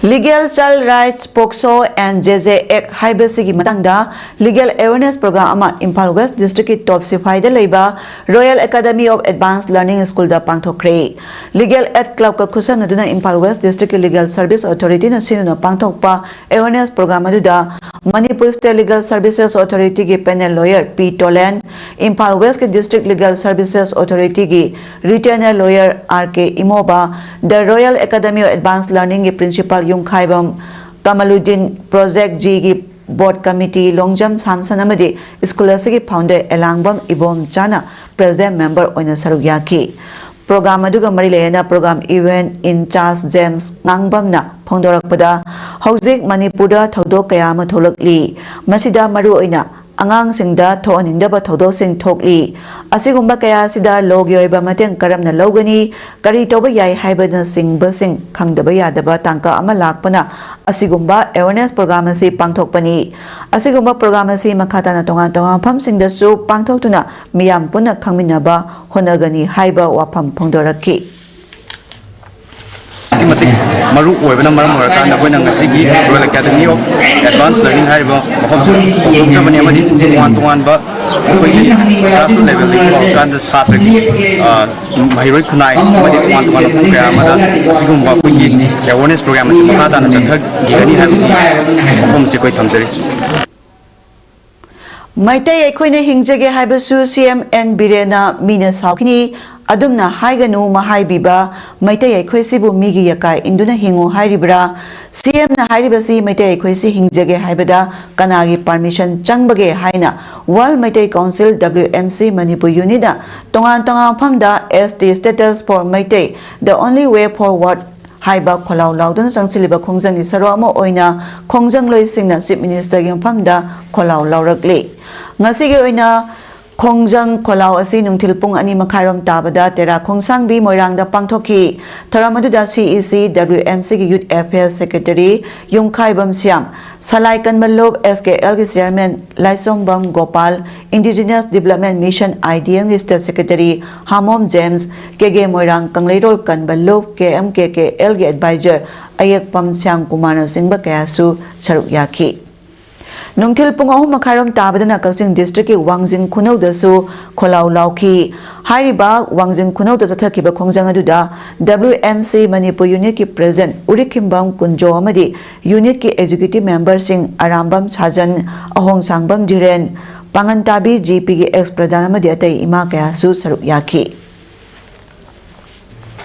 Legal Child Rights, POCSO and JJ Act ꯍꯥꯏꯕꯁꯤꯒꯤ ꯃꯇꯥꯡꯗ legal awareness program ꯑꯃ ꯏꯝꯐꯥꯜ West District ꯀꯤ ꯇꯣꯞ ꯁꯤꯐꯥꯏꯗ ꯂꯩꯕ Royal Academy of Advanced Learning School the ꯄꯥꯡꯊꯣꯛꯈ꯭ꯔꯦ꯫ Legal Aid Club ꯀ ꯈꯨꯠꯁꯝꯅꯗꯨꯅ ꯏꯝꯐꯥꯜ West District ꯀꯤ Legal Service Authority ꯅ ꯁꯤꯟꯗꯨꯅ ꯄꯥꯡꯊꯣꯛꯄ awareness program ꯑꯗꯨꯗ Manipur State Legal Services Authority ꯒꯤ panel lawyer P Tolen, Imphal West ꯀꯤ District Legal Services Authority ꯒꯤ retainer lawyer R K Imoba, The Royal Academy of Advanced Learning ꯒꯤ principal Yumkhaibam Kamaluddin, Project G ꯒꯤ board committee Longjam Samson ꯑꯃꯗꯤ school ꯑꯁꯤꯒꯤ founder ꯑꯦꯂꯥꯡꯕꯝ ꯏꯕꯣꯝꯆꯥꯅ president member ꯑꯣꯏꯅ ꯁꯔꯨꯛ ꯌꯥꯈꯤ꯫ Program ꯑꯗꯨꯒ ꯃꯔꯤ ꯂꯩꯅꯅ program event in charge James ꯉꯥꯡꯕꯝꯅ ꯐꯣꯡꯗꯣꯔꯛꯄꯗ, ꯍꯧꯖꯤꯛ ꯃꯅꯤꯄꯨꯔꯗ ꯊꯧꯗꯣꯛ ꯀꯌꯥ ꯑꯃ ꯊꯣꯛꯂꯛꯂꯤ꯫ ꯃꯁꯤꯗ ꯃꯔꯨꯑꯣꯏꯅ ꯑꯉꯥꯡꯁꯤꯡꯗ ꯊꯣꯛꯍꯟꯅꯤꯡꯗꯕ ꯊꯧꯗꯣꯛꯁꯤꯡ ꯊꯣꯛꯂꯤ꯫ ꯑꯁꯤꯒꯨꯝꯕ ꯀꯌꯥ ꯑꯁꯤꯗ law ꯒꯤ ꯑꯣꯏꯕ ꯃꯇꯦꯡ ꯀꯔꯝꯅ ꯂꯧꯒꯅꯤ, ꯀꯔꯤ ꯇꯧꯕ ꯌꯥꯏ ꯍꯥꯏꯕꯅꯆꯤꯡꯕꯁꯤꯡ ꯈꯪꯗꯕ ꯌꯥꯗꯕ ꯇꯥꯡꯀꯛ ꯑꯃ ꯂꯥꯛꯄꯅ ꯑꯁꯤꯒꯨꯝꯕ awareness program ꯑꯁꯤ ꯄꯥꯡꯊꯣꯛꯄꯅꯤ꯫ ꯑꯁꯤꯒꯨꯝꯕ program ꯑꯁꯤ ꯃꯈꯥ ꯇꯥꯅ ꯇꯣꯉꯥꯟ ꯇꯣꯉꯥꯟꯕ ꯃꯐꯝꯁꯤꯡꯗꯁꯨ ꯄꯥꯡꯊꯣꯛꯇꯨꯅ ꯃꯤꯌꯥꯝ ꯄꯨꯟꯅ ꯈꯪꯃꯤꯟꯅꯕ ꯍꯣꯠꯅꯒꯅꯤ ꯍꯥꯏꯕ ꯋꯥꯐꯝ ꯐꯣꯡꯗꯣꯔꯛꯈꯤ꯫ ꯑꯗꯨꯛꯀꯤ ꯃꯇꯤꯛ ꯃꯔꯨ ꯑꯣꯏꯕꯅ ꯃꯔꯝ ꯑꯣꯏꯔꯀꯥꯟꯗ ꯑꯩꯈꯣꯏꯅ ꯉꯁꯤꯒꯤ Royal Academy of Advanced Learning ꯍꯥꯏꯔꯤꯕ ꯃꯐꯝꯁꯤꯗ ꯍꯧꯗꯣꯛꯆꯕꯅꯤ ꯑꯃꯗꯤ ꯇꯣꯉꯥꯟ ꯇꯣꯉꯥꯟꯕ ꯑꯩꯈꯣꯏꯒꯤ grassroots level ꯗꯒꯤ ꯍꯧꯔꯀꯥꯟꯗ ꯁꯥꯇ꯭ꯔꯒꯤ, ꯑ, ꯃꯍꯩꯔꯣꯏ ꯈꯨꯟꯅꯥꯏ ꯑꯃꯗꯤ ꯇꯣꯉꯥꯟ ꯇꯣꯉꯥꯟꯕ ꯄꯨꯡ ꯀꯌꯥ ꯑꯃꯗ ꯑꯁꯤꯒꯨꯝꯕ ꯑꯩꯈꯣꯏꯒꯤ awareness program ꯑꯁꯤ ꯃꯈꯥ ꯇꯥꯅ ꯆꯠꯊꯈꯤꯒꯅꯤ ꯍꯥꯏꯕꯒꯤ ꯋꯥꯐꯝꯁꯤ ꯑꯩꯈꯣꯏ ꯊꯝꯖꯔꯤ꯫ ꯃꯩꯇꯩ ꯑꯩꯈꯣꯏꯅ ꯍꯤꯡꯖꯒꯦ ꯍꯥꯏꯕꯁꯨ ꯁꯤ ꯑꯦꯝ ꯑꯦꯟ ꯕꯤꯔꯦꯟꯅ ꯃꯤꯅ ꯁꯥꯎꯈꯤꯅꯤ, ꯑꯗꯨꯝꯅ ꯍꯥꯏꯒꯅꯨ ꯃꯍꯥꯏꯕꯤꯕ, ꯃꯩꯇꯩ ꯑꯩꯈꯣꯏꯁꯤꯕꯨ ꯃꯤꯒꯤ ꯌꯀꯥꯏ ꯏꯟꯗꯨꯅ ꯍꯤꯡꯉꯨ ꯍꯥꯏꯔꯤꯕ꯭ꯔꯥ? ꯁꯤ ꯑꯦꯝꯅ ꯍꯥꯏꯔꯤꯕꯁꯤ ꯃꯩꯇꯩ ꯑꯩꯈꯣꯏꯁꯤ ꯍꯤꯡꯖꯒꯦ ꯍꯥꯏꯕꯗ ꯀꯅꯥꯒꯤ permission ꯆꯪꯕꯒꯦ ꯍꯥꯏꯅ World Meitei Council, W M C, Manipur Unit ꯅ ꯇꯣꯉꯥꯟ ꯇꯣꯉꯥꯟꯕ ꯃꯐꯝꯗ S T status for Meitei, the only way forward ꯍꯥꯏꯕ ꯈꯣꯜꯂꯥꯎ ꯂꯥꯎꯗꯨꯅ ꯆꯪꯁꯤꯜꯂꯤꯕ ꯈꯣꯡꯖꯪꯒꯤ ꯁꯔꯨꯛ ꯑꯃ ꯑꯣꯏꯅ ꯈꯣꯡꯖꯪꯂꯣꯏꯁꯤꯡꯅ Chief Minister ꯒꯤ ꯃꯐꯝꯗ ꯈꯣꯜꯂꯥꯎ ꯂꯥꯎꯔꯛꯂꯤ꯫ ꯉꯁꯤꯒꯤ ꯑꯣꯏꯅ ꯈꯣꯡꯖꯪ ꯈꯣꯜꯂꯥꯎ ꯑꯁꯤ ꯅꯨꯡꯊꯤꯜ ꯄꯨꯡ ꯑꯅꯤ ꯃꯈꯥꯏꯔꯣꯝ ꯇꯥꯕꯗ ꯇꯦꯔꯥ ꯈꯣꯡꯁꯥꯡꯕꯤ ꯃꯣꯏꯔꯥꯡꯗ ꯄꯥꯡꯊꯣꯛꯈꯤ꯫ ꯊꯧꯔꯝ ꯑꯗꯨꯗ C E C, W M Cꯒꯤ Youth Affairs Secretary ꯌꯨꯝꯈꯥꯏꯕꯝ ꯁ꯭ꯌꯥꯝ, ꯁꯂꯥꯏ ꯀꯟꯕ ꯂꯨꯞ S K Lꯒꯤ Chairman Laishombam Gopal, Indigenous Development Mission, I D Mꯒꯤ State Secretary Hamom James, K K Moirang Kangleirol Kanba Lup, K M K K Lꯒꯤ Advisor ꯑꯌꯦꯛꯄꯝ Shyam ꯀꯨꯃꯥꯔꯅꯆꯤꯡꯕ ꯀꯌꯥꯁꯨ ꯁꯔꯨꯛ ꯌꯥꯈꯤ꯫ ꯅꯨꯡꯊꯤꯜ ꯄꯨꯡ ꯑꯍꯨꯝ ꯃꯈꯥꯏꯔꯣꯝ ꯇꯥꯕꯗꯅ ꯀꯛꯆꯤꯡ districtꯀꯤ ꯋꯥꯡꯖꯤꯡ ꯈꯨꯅꯧꯗꯁꯨ ꯈꯣꯜꯂꯥꯎ ꯂꯥꯎꯈꯤ꯫ ꯍꯥꯏꯔꯤꯕ ꯋꯥꯡꯖꯤꯡ ꯈꯨꯅꯧꯗ ꯆꯠꯊꯈꯤꯕ ꯈꯣꯡꯖꯪ ꯑꯗꯨꯗ W M C Manipur unitꯀꯤ President ꯎꯔꯤꯈꯤꯝꯕꯝ Kunjo ꯑꯃꯗꯤ unitꯀꯤ executive memberꯁꯤꯡ ꯑꯔꯥꯝꯕꯝ ꯁꯥꯖꯟ, ꯑꯍꯣꯡꯁꯥꯡꯕꯝ ꯙꯤꯔꯦꯟ, ꯄꯥꯉꯟꯇꯥꯕꯤ GPꯒꯤ ex ꯄ꯭ꯔꯙꯥꯟ ꯑꯃꯗꯤ ꯑꯇꯩ ꯏꯃꯥ ꯀꯌꯥꯁꯨ ꯁꯔꯨꯛ ꯌꯥꯈꯤ꯫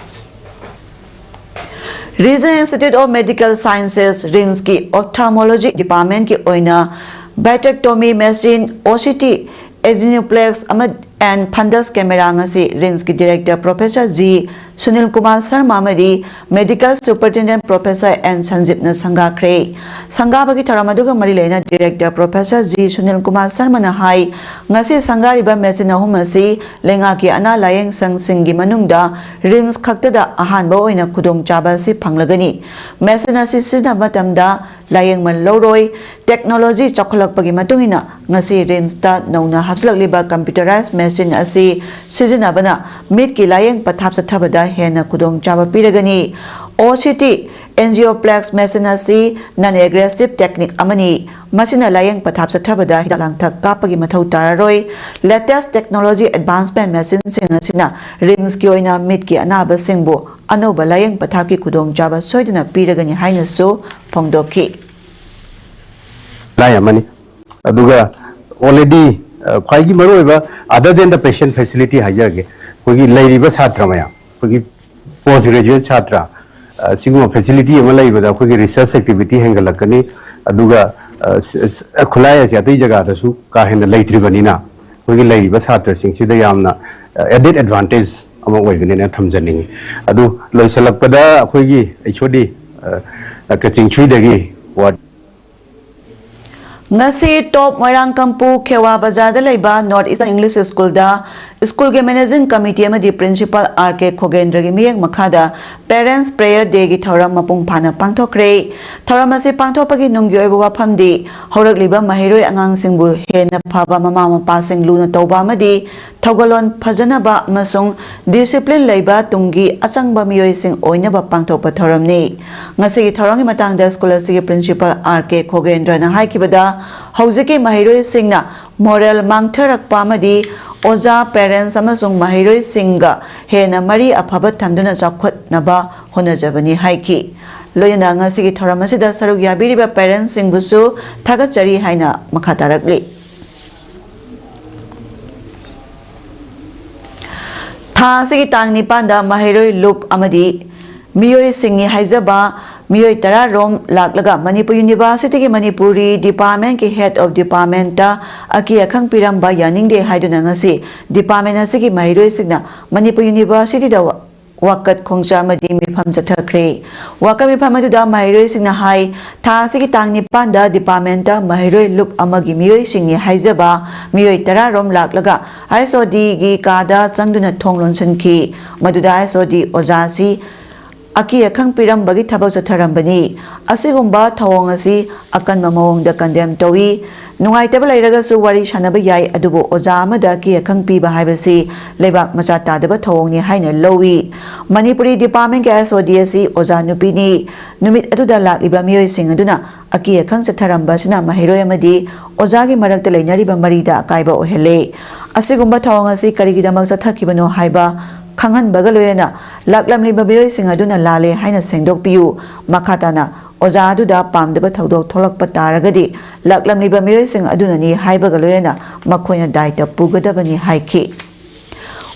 Regional Institute of Medical Sciences, RIMSꯀꯤ Ophthalmology Departmentꯀꯤ ꯑꯣꯏꯅ Vitrectomy Machine, O C T, Agenoplex ꯑꯃ and Fundus camera ꯉꯁꯤ RIMSꯀꯤ Director Professor G Sunil Kumar Sharma ꯑꯃꯗꯤ Medical Superintendent Professor N ꯁꯟꯖꯤꯞꯅ ꯁꯪꯒꯥꯈ꯭ꯔꯦ꯫ ꯁꯪꯒꯥꯕꯒꯤ ꯊꯧꯔꯝ ꯑꯗꯨꯒ ꯃꯔꯤ ꯂꯩꯅꯅ Director Professor G Sunil Kumar ꯁꯔꯃꯅ ꯍꯥꯏ, ꯉꯁꯤ ꯁꯪꯒꯥꯔꯤꯕ machine ꯑꯍꯨꯝ ꯑꯁꯤ ꯂꯩꯉꯥꯛꯀꯤ ꯑꯅꯥ ꯂꯥꯌꯦꯡ ꯁꯪꯁꯤꯡꯒꯤ ꯃꯅꯨꯡꯗ RIMS ꯈꯛꯇꯗ ꯑꯍꯥꯟꯕ ꯑꯣꯏꯅ ꯈꯨꯗꯣꯡꯆꯥꯕ ꯑꯁꯤ ꯐꯪꯂꯒꯅꯤ꯫ Machine ꯑꯁꯤ ꯁꯤꯖꯤꯟꯅꯕ ꯃꯇꯝꯗ ꯂꯥꯌꯦꯡꯃꯜ ꯂꯧꯔꯣꯏ꯫ Technology ꯆꯥꯎꯈꯠꯂꯛꯄꯒꯤ ꯃꯇꯨꯡ ꯏꯟꯅ ꯉꯁꯤ RIMSꯇ ꯅꯧꯅ ꯍꯥꯞꯆꯤꯜꯂꯛꯂꯤꯕ computerized machine ꯑꯁꯤ ꯁꯤꯖꯤꯟꯅꯕꯅ ꯃꯤꯠꯀꯤ ꯂꯥꯌꯦꯡ ꯄꯊꯥꯞ ꯆꯠꯊꯕꯗ ꯍꯦꯟꯅ ꯈꯨꯗꯣꯡꯆꯥꯕ ꯄꯤꯔꯒꯅꯤ꯫ O C T Angioplex machine ꯑꯁꯤ non aggressive technique ꯑꯃꯅꯤ꯫ ꯃꯁꯤꯅ ꯂꯥꯌꯦꯡ ꯄꯊꯥꯞ ꯆꯠꯊꯕꯗ ꯍꯤꯗꯥꯛ ꯂꯥꯡꯊꯛ ꯀꯥꯞꯄꯒꯤ ꯃꯊꯧ ꯇꯥꯔꯔꯣꯏ꯫ Latest technology advancement machineꯁꯤꯡ ꯑꯁꯤꯅ RIMSꯀꯤ ꯑꯣꯏꯅ ꯃꯤꯠꯀꯤ ꯑꯅꯥꯕꯁꯤꯡꯕꯨ ꯑꯅꯧꯕ ꯂꯥꯌꯦꯡ ꯄꯊꯥꯞꯀꯤ ꯈꯨꯗꯣꯡꯆꯥꯕ ꯁꯣꯏꯗꯅ ꯄꯤꯔꯒꯅꯤ ꯍꯥꯏꯅꯁꯨ ꯐꯣꯡꯗꯣꯛꯈꯤ꯫ ꯂꯥꯏ ꯑꯃꯅꯤ꯫ ꯑꯗꯨꯒ already, ꯑ, ꯈ꯭ꯋꯥꯏꯒꯤ ꯃꯔꯨꯑꯣꯏꯕ, other than the patient facility ꯍꯥꯏꯖꯔꯒꯦ, ꯑꯩꯈꯣꯏꯒꯤ ꯂꯩꯔꯤꯕ ꯁꯥꯇ꯭ꯔ ꯃꯌꯥꯝ, ꯑꯩꯈꯣꯏꯒꯤ post graduate ꯁꯥꯇ꯭ꯔ, ꯑ, ꯁꯤꯒꯨꯝꯕ facility ꯑꯃ ꯂꯩꯕꯗ ꯑꯩꯈꯣꯏꯒꯤ research activity ꯍꯦꯟꯒꯠꯂꯛꯀꯅꯤ꯫ ꯑꯗꯨꯒ, ꯑ, ꯈꯨꯠꯂꯥꯏ ꯑꯁꯤ ꯑꯇꯩ ꯖꯒꯥꯗꯁꯨ ꯀꯥ ꯍꯦꯟꯅ ꯂꯩꯇ꯭ꯔꯤꯕꯅꯤꯅ ꯑꯩꯈꯣꯏꯒꯤ ꯂꯩꯔꯤꯕ ꯁꯥꯇ꯭ꯔꯁꯤꯡꯁꯤꯗ ꯌꯥꯝꯅ, ꯑ, added advantage ꯑꯃ ꯑꯣꯏꯒꯅꯤꯅ ꯊꯝꯖꯅꯤꯡꯉꯤ꯫ ꯑꯗꯨ ꯂꯣꯏꯁꯤꯜꯂꯛꯄꯗ ꯑꯩꯈꯣꯏꯒꯤ H O D, ꯑ, ꯀꯛꯆꯤꯡ ꯊ꯭ꯔꯤꯗꯒꯤ ward ꯉꯁꯤ ꯇꯣꯞ ꯃꯣꯏꯔꯥꯡꯀꯝꯄꯨ ꯈꯦꯋꯥ ꯕꯖꯥꯔꯗ ꯂꯩꯕ North Eastern English Schoolꯗ ꯁ꯭ꯀꯨꯜꯒꯤ Managing Committee ꯑꯃꯗꯤ Principal R K ꯈꯣꯒꯦꯟꯗ꯭ꯔꯒꯤ ꯃꯤꯠꯌꯦꯡ ꯃꯈꯥꯗ Parents Prayer Dayꯒꯤ ꯊꯧꯔꯝ ꯃꯄꯨꯡ ꯐꯥꯅ ꯄꯥꯡꯊꯣꯛꯈ꯭ꯔꯦ꯫ ꯊꯧꯔꯝ ꯑꯁꯤ ꯄꯥꯡꯊꯣꯛꯄꯒꯤ ꯅꯨꯡꯒꯤ ꯑꯣꯏꯕ ꯋꯥꯐꯝꯗꯤ ꯍꯧꯔꯛꯂꯤꯕ ꯃꯍꯩꯔꯣꯏ ꯑꯉꯥꯡꯁꯤꯡꯕꯨ ꯍꯦꯟꯅ ꯐꯕ ꯃꯃꯥ ꯃꯄꯥꯁꯤꯡ ꯂꯨꯅ ꯇꯧꯕ ꯑꯃꯗꯤ ꯊꯧꯒꯜꯂꯣꯟ ꯐꯖꯅꯕ ꯑꯃꯁꯨꯡ discipline ꯂꯩꯕ ꯇꯨꯡꯒꯤ ꯑꯆꯪꯕ ꯃꯤꯑꯣꯏꯁꯤꯡ ꯑꯣꯏꯅꯕ ꯄꯥꯡꯊꯣꯛꯄ ꯊꯧꯔꯝꯅꯤ꯫ ꯉꯁꯤꯒꯤ ꯊꯧꯔꯝꯒꯤ ꯃꯇꯥꯡꯗ ꯁ꯭ꯀꯨꯜ ꯑꯁꯤꯒꯤ Principal R K ꯈꯣꯒꯦꯟꯗ꯭ꯔꯅ ꯍꯥꯏꯈꯤꯕꯗ, ꯍꯧꯖꯤꯛꯀꯤ ꯃꯍꯩꯔꯣꯏꯁꯤꯡꯅ moral ꯃꯥꯡꯊꯔꯛꯄ ꯑꯃꯗꯤ ꯑꯣꯖꯥ, parents ꯑꯃꯁꯨꯡ ꯃꯍꯩꯔꯣꯏꯁꯤꯡꯒ ꯍꯦꯟꯅ ꯃꯔꯤ ꯑꯐꯕ ꯊꯝꯗꯨꯅ ꯆꯥꯎꯈꯠꯅꯕ ꯍꯣꯠꯅꯖꯕꯅꯤ ꯍꯥꯏꯈꯤ꯫ ꯂꯣꯏꯅꯅ ꯉꯁꯤꯒꯤ ꯊꯧꯔꯝ ꯑꯁꯤꯗ ꯁꯔꯨꯛ ꯌꯥꯕꯤꯔꯤꯕ parentsꯁꯤꯡꯕꯨꯁꯨ ꯊꯥꯒꯠꯆꯔꯤ ꯍꯥꯏꯅ ꯃꯈꯥ ꯇꯥꯔꯛꯂꯤ꯫ ꯊꯥ ꯑꯁꯤꯒꯤ ꯇꯥꯡ ꯅꯤꯄꯥꯟꯗ ꯃꯍꯩꯔꯣꯏ ꯂꯨꯞ ꯑꯃꯗꯤ ꯃꯤꯑꯣꯏꯁꯤꯡꯅꯤ ꯍꯥꯏꯖꯕ ꯃꯤꯑꯣꯏ ꯇꯔꯥ ꯔꯣꯝ ꯂꯥꯛꯂꯒ ꯃꯅꯤꯄꯨꯔ Universityꯒꯤ ꯃꯅꯤꯄꯨꯔꯤ Departmentꯀꯤ Head of Departmentꯇ ꯑꯀꯤ ꯑꯈꯪ ꯄꯤꯔꯝꯕ ꯌꯥꯅꯤꯡꯗꯦ ꯍꯥꯏꯗꯨꯅ ꯉꯁꯤ department ꯑꯁꯤꯒꯤ ꯃꯍꯩꯔꯣꯏꯁꯤꯡꯅ ꯃꯅꯤꯄꯨꯔ Universityꯗ ꯋꯥꯀꯠ ꯈꯣꯡꯆꯠ ꯑꯃꯗꯤ ꯃꯤꯐꯝ ꯆꯠꯊꯈ꯭ꯔꯦ꯫ ꯋꯥꯀꯠ ꯃꯤꯐꯝ ꯑꯗꯨꯗ ꯃꯍꯩꯔꯣꯏꯁꯤꯡꯅ ꯍꯥꯏ, ꯊꯥ ꯑꯁꯤꯒꯤ ꯇꯥꯡ ꯅꯤꯄꯥꯟꯗ departmentꯇ ꯃꯍꯩꯔꯣꯏ ꯂꯨꯞ ꯑꯃꯒꯤ ꯃꯤꯑꯣꯏꯁꯤꯡꯅꯤ ꯍꯥꯏꯖꯕ ꯃꯤꯑꯣꯏ ꯇꯔꯥ ꯔꯣꯝ ꯂꯥꯛꯂꯒ HODꯒꯤ ꯀꯥꯗ ꯆꯪꯗꯨꯅ ꯊꯣꯡ ꯂꯣꯟꯁꯤꯟꯈꯤ꯫ ꯃꯗꯨꯗ HOD ꯑꯣꯖꯥ ꯑꯁꯤ ꯑꯀꯤ ꯑꯈꯪ ꯄꯤꯔꯝꯕꯒꯤ ꯊꯕꯛ ꯆꯠꯊꯔꯝꯕꯅꯤ꯫ ꯑꯁꯤꯒꯨꯝꯕ ꯊꯧꯑꯣꯡ ꯑꯁꯤ ꯑꯀꯟꯕ ꯃꯑꯣꯡꯗ condemn ꯇꯧꯏ꯫ ꯅꯨꯡꯉꯥꯏꯇꯕ ꯂꯩꯔꯒꯁꯨ ꯋꯥꯔꯤ ꯁꯥꯟꯅꯕ ꯌꯥꯏ, ꯑꯗꯨꯕꯨ ꯑꯣꯖꯥ ꯑꯃꯗ ꯑꯀꯤ ꯑꯈꯪ ꯄꯤꯕ ꯍꯥꯏꯕꯁꯤ ꯂꯩꯕꯥꯛ ꯃꯆꯥ ꯇꯥꯗꯕ ꯊꯧꯑꯣꯡꯅꯤ ꯍꯥꯏꯅ ꯂꯧꯏ꯫ ꯃꯅꯤꯄꯨꯔꯤ departmentꯀꯤ HOD ꯑꯁꯤ ꯑꯣꯖꯥ ꯅꯨꯄꯤꯅꯤ꯫ ꯅꯨꯃꯤꯠ ꯑꯗꯨꯗ ꯂꯥꯛꯂꯤꯕ ꯃꯤꯑꯣꯏꯁꯤꯡ ꯑꯗꯨꯅ ꯑꯀꯤ ꯑꯈꯪ ꯆꯠꯊꯔꯝꯕ ꯑꯁꯤꯅ ꯃꯍꯩꯔꯣꯏ ꯑꯃꯗꯤ ꯑꯣꯖꯥꯒꯤ ꯃꯔꯛꯇ ꯂꯩꯅꯔꯤꯕ ꯃꯔꯤꯗ ꯑꯀꯥꯏꯕ ꯑꯣꯏꯍꯜꯂꯦ꯫ ꯑꯁꯤꯒꯨꯝꯕ ꯊꯧꯑꯣꯡ ꯑꯁꯤ ꯀꯔꯤꯒꯤꯗꯃꯛ ꯆꯠꯊꯈꯤꯕꯅꯣ ꯍꯥꯏꯕ ꯈꯪꯍꯟꯕꯒ ꯂꯣꯏꯅꯅ ꯂꯥꯛꯂꯝꯂꯤꯕ ꯃꯤꯑꯣꯏꯁꯤꯡ ꯑꯗꯨꯅ ꯂꯥꯜꯂꯦ ꯍꯥꯏꯅ ꯁꯦꯡꯗꯣꯛꯄꯤꯌꯨ꯫ ꯃꯈꯥ ꯇꯥꯅ ꯑꯣꯖꯥ ꯑꯗꯨꯗ ꯄꯥꯝꯗꯕ ꯊꯧꯗꯣꯛ ꯊꯣꯛꯂꯛꯄ ꯇꯥꯔꯒꯗꯤ ꯂꯥꯛꯂꯝꯂꯤꯕ ꯃꯤꯑꯣꯏꯁꯤꯡ ꯑꯗꯨꯅꯅꯤ ꯍꯥꯏꯕꯒ ꯂꯣꯏꯅꯅ ꯃꯈꯣꯏꯅ ꯗꯥꯏꯇ ꯄꯨꯒꯗꯕꯅꯤ ꯍꯥꯏꯈꯤ꯫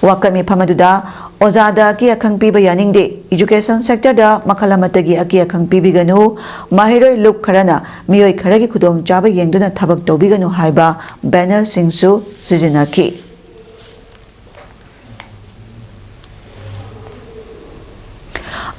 ꯋꯥꯀꯠ ꯃꯤꯐꯝ ꯑꯗꯨꯗ ꯑꯣꯖꯥꯗ ꯑꯀꯤ ꯑꯈꯪ ꯄꯤꯕ ꯌꯥꯅꯤꯡꯗꯦ, education sectorꯗ ꯃꯈꯜ ꯑꯃꯠꯇꯒꯤ ꯑꯀꯤ ꯑꯈꯪ ꯄꯤꯕꯤꯒꯅꯨ, ꯃꯍꯩꯔꯣꯏ ꯂꯨꯞ ꯈꯔꯅ ꯃꯤꯑꯣꯏ ꯈꯔꯒꯤ ꯈꯨꯗꯣꯡꯆꯥꯕ ꯌꯦꯡꯗꯨꯅ ꯊꯕꯛ ꯇꯧꯕꯤꯒꯅꯨ ꯍꯥꯏꯕ bannerꯁꯤꯡꯁꯨ ꯁꯤꯖꯤꯟꯅꯈꯤ꯫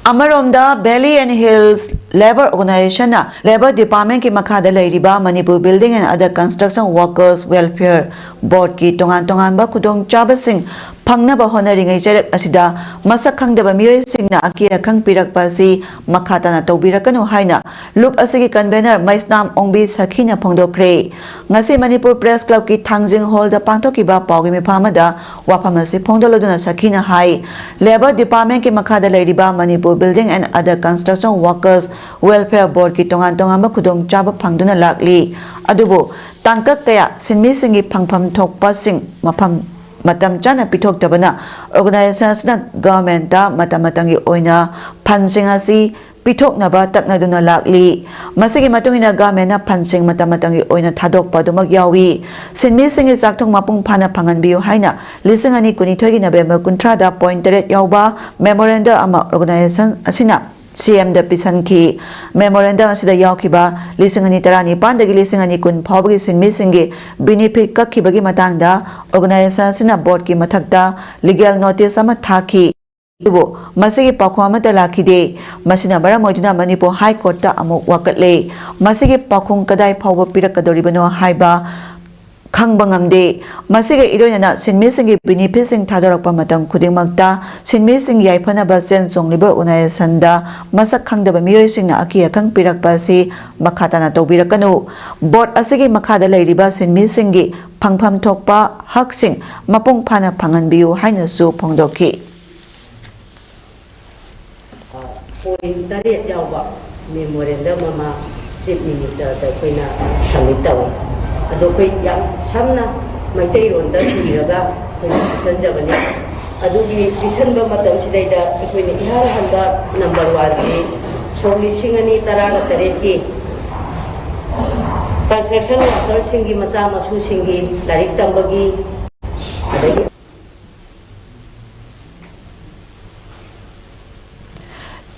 ꯑꯃꯔꯣꯝꯗ, Valley and Hills Labour Organisationꯅ Labour Departmentꯀꯤ ꯃꯈꯥꯗ ꯂꯩꯔꯤꯕ Manipur Building and Other Construction Workers Welfare Boardꯀꯤ ꯇꯣꯉꯥꯟ ꯇꯣꯉꯥꯟꯕ ꯈꯨꯗꯣꯡꯆꯥꯕꯁꯤꯡ ꯐꯪꯅꯕ ꯍꯣꯠꯅꯔꯤꯉꯩ ꯆꯩꯔꯛ ꯑꯁꯤꯗ ꯃꯁꯛ ꯈꯪꯗꯕ ꯃꯤꯑꯣꯏꯁꯤꯡꯅ ꯑꯀꯤ ꯑꯈꯪ ꯄꯤꯔꯛꯄ ꯑꯁꯤ ꯃꯈꯥ ꯇꯥꯅ ꯇꯧꯕꯤꯔꯛꯀꯅꯨ ꯍꯥꯏꯅ ꯂꯨꯞ ꯑꯁꯤꯒꯤ convener ꯃꯩꯁꯅꯥꯝ ꯑꯣꯡꯕꯤ ꯁꯈꯤꯅ ꯐꯣꯡꯗꯣꯛꯈ꯭ꯔꯦ꯫ ꯉꯁꯤ ꯃꯅꯤꯄꯨꯔ Press Clubꯀꯤ ꯊꯥꯡꯖꯤꯡ Hallꯗ ꯄꯥꯡꯊꯣꯛꯈꯤꯕ ꯄꯥꯎꯒꯤ ꯃꯤꯐꯝ ꯑꯃꯗ ꯋꯥꯐꯝ ꯑꯁꯤ ꯐꯣꯡꯗꯣꯛꯂꯗꯨꯅ ꯁꯈꯤꯅ ꯍꯥꯏ, Labour Departmentꯀꯤ ꯃꯈꯥꯗ ꯂꯩꯔꯤꯕ Manipur Building and Other Construction Workers Welfare Boardꯀꯤ ꯇꯣꯉꯥꯟ ꯇꯣꯉꯥꯟꯕ ꯈꯨꯗꯣꯡꯆꯥꯕ ꯐꯪꯗꯨꯅ ꯂꯥꯛꯂꯤ꯫ ꯑꯗꯨꯕꯨ ꯇꯥꯡꯀꯛ ꯀꯌꯥ ꯁꯤꯟꯃꯤꯁꯤꯡꯒꯤ ꯐꯪꯐꯝ ꯊꯣꯛꯄꯁꯤꯡ ꯃꯐꯝ ꯃꯇꯝ ꯆꯥꯅ ꯄꯤꯊꯣꯛꯇꯕꯅ organization ꯑꯁꯤꯅ governmentꯇ ꯃꯇꯝ ꯃꯇꯝꯒꯤ ꯑꯣꯏꯅ fundꯁꯤꯡ ꯑꯁꯤ ꯄꯤꯊꯣꯛꯅꯕ ꯇꯛꯅꯗꯨꯅ ꯂꯥꯛꯂꯤ꯫ ꯃꯁꯤꯒꯤ ꯃꯇꯨꯡ ꯏꯟꯅ governmentꯅ fundꯁꯤꯡ ꯃꯇꯝ ꯃꯇꯝꯒꯤ ꯑꯣꯏꯅ ꯊꯥꯗꯣꯛꯄ ꯑꯗꯨꯃꯛ ꯌꯥꯎꯏ꯫ ꯁꯤꯟꯃꯤꯁꯤꯡꯒꯤ ꯆꯥꯛꯊꯨꯡ ꯃꯄꯨꯡ ꯐꯥꯅ ꯐꯪꯍꯟꯕꯤꯌꯨ ꯍꯥꯏꯅ ꯂꯤꯁꯤꯡ ꯑꯅꯤ ꯀꯨꯟꯅꯤꯊꯣꯏꯒꯤ November ꯀꯨꯟꯊ꯭ꯔꯥꯗ point ꯇꯔꯦꯠ ꯌꯥꯎꯕ memorandum ꯑꯃ organization ꯑꯁꯤꯅ CMꯗ ꯄꯤꯁꯟꯈꯤ꯫ Memorandum ꯑꯁꯤꯗ ꯌꯥꯎꯈꯤꯕ ꯂꯤꯁꯤꯡ ꯑꯅꯤ ꯇꯔꯥꯅꯤꯄꯥꯟꯗꯒꯤ ꯂꯤꯁꯤꯡ ꯑꯅꯤ ꯀꯨꯟ ꯐꯥꯎꯕꯒꯤ ꯁꯤꯟꯃꯤꯁꯤꯡꯒꯤ benefit ꯀꯛꯈꯤꯕꯒꯤ ꯃꯇꯥꯡꯗ organization ꯑꯁꯤꯅ boardꯀꯤ ꯃꯊꯛꯇ legal notice ꯑꯃ ꯊꯥꯈꯤ꯫ ꯑꯗꯨꯕꯨ ꯃꯁꯤꯒꯤ ꯄꯥꯎꯈꯨꯝ ꯑꯃꯠꯇ ꯂꯥꯛꯈꯤꯗꯦ꯫ ꯃꯁꯤꯅ ꯃꯔꯝ ꯑꯣꯏꯗꯨꯅ ꯃꯅꯤꯄꯨꯔ High Courtꯇ ꯑꯃꯨꯛ ꯋꯥꯀꯠꯂꯦ꯫ ꯃꯁꯤꯒꯤ ꯄꯥꯎꯈꯨꯝ ꯀꯗꯥꯏ ꯐꯥꯎꯕ ꯄꯤꯔꯛꯀꯗꯧꯔꯤꯕꯅꯣ ꯍꯥꯏꯕ ꯈꯪꯕ ꯉꯝꯗꯦ꯫ ꯃꯁꯤꯒ ꯏꯔꯣꯏꯅꯅ ꯁꯤꯟꯃꯤꯁꯤꯡꯒꯤ benefitꯁꯤꯡ ꯊꯥꯗꯣꯔꯛꯄ ꯃꯇꯝ ꯈꯨꯗꯤꯡꯃꯛꯇ ꯁꯤꯟꯃꯤꯁꯤꯡ ꯌꯥꯏꯐꯅꯕ ꯆꯦꯟ ꯆꯣꯡꯂꯤꯕ organizationꯗ ꯃꯁꯛ ꯈꯪꯗꯕ ꯃꯤꯑꯣꯏꯁꯤꯡꯅ ꯑꯀꯤ ꯑꯈꯪ ꯄꯤꯔꯛꯄ ꯑꯁꯤ ꯃꯈꯥ ꯇꯥꯅ ꯇꯧꯕꯤꯔꯛꯀꯅꯨ꯫ Board ꯑꯁꯤꯒꯤ ꯃꯈꯥꯗ ꯂꯩꯔꯤꯕ ꯁꯤꯟꯃꯤꯁꯤꯡꯒꯤ ꯐꯪꯐꯝ ꯊꯣꯛꯄ ꯍꯛꯁꯤꯡ ꯃꯄꯨꯡ ꯐꯥꯅ ꯐꯪꯍꯟꯕꯤꯌꯨ ꯍꯥꯏꯅꯁꯨ ꯐꯣꯡꯗꯣꯛꯈꯤ꯫ Point ꯇꯔꯦꯠ ꯌꯥꯎꯕ memorandum ꯑꯃ Chief Ministerꯗ ꯑꯩꯈꯣꯏꯅ submit ꯇꯧꯏ꯫ ꯑꯗꯣ ꯑꯩꯈꯣꯏ ꯌꯥꯝ ꯁꯝꯅ ꯃꯩꯇꯩꯂꯣꯟꯗ ꯏꯔꯒ ꯑꯩꯈꯣꯏꯅ ꯄꯤꯁꯟꯖꯕꯅꯤ꯫ ꯑꯗꯨꯒꯤ ꯄꯤꯁꯟꯕ ꯃꯇꯝꯁꯤꯗꯩꯗ ꯑꯩꯈꯣꯏꯅ ꯏꯍꯥꯟ ꯍꯥꯟꯕ number oneꯁꯤ ꯁꯣꯛ ꯂꯤꯁꯤꯡ ꯑꯅꯤ ꯇꯔꯥꯒ ꯇꯔꯦꯠꯀꯤ construction workerꯁꯤꯡꯒꯤ ꯃꯆꯥ ꯃꯁꯨꯁꯤꯡꯒꯤ ꯂꯥꯏꯔꯤꯛ ꯇꯝꯕꯒꯤ, ꯑꯗꯒꯤ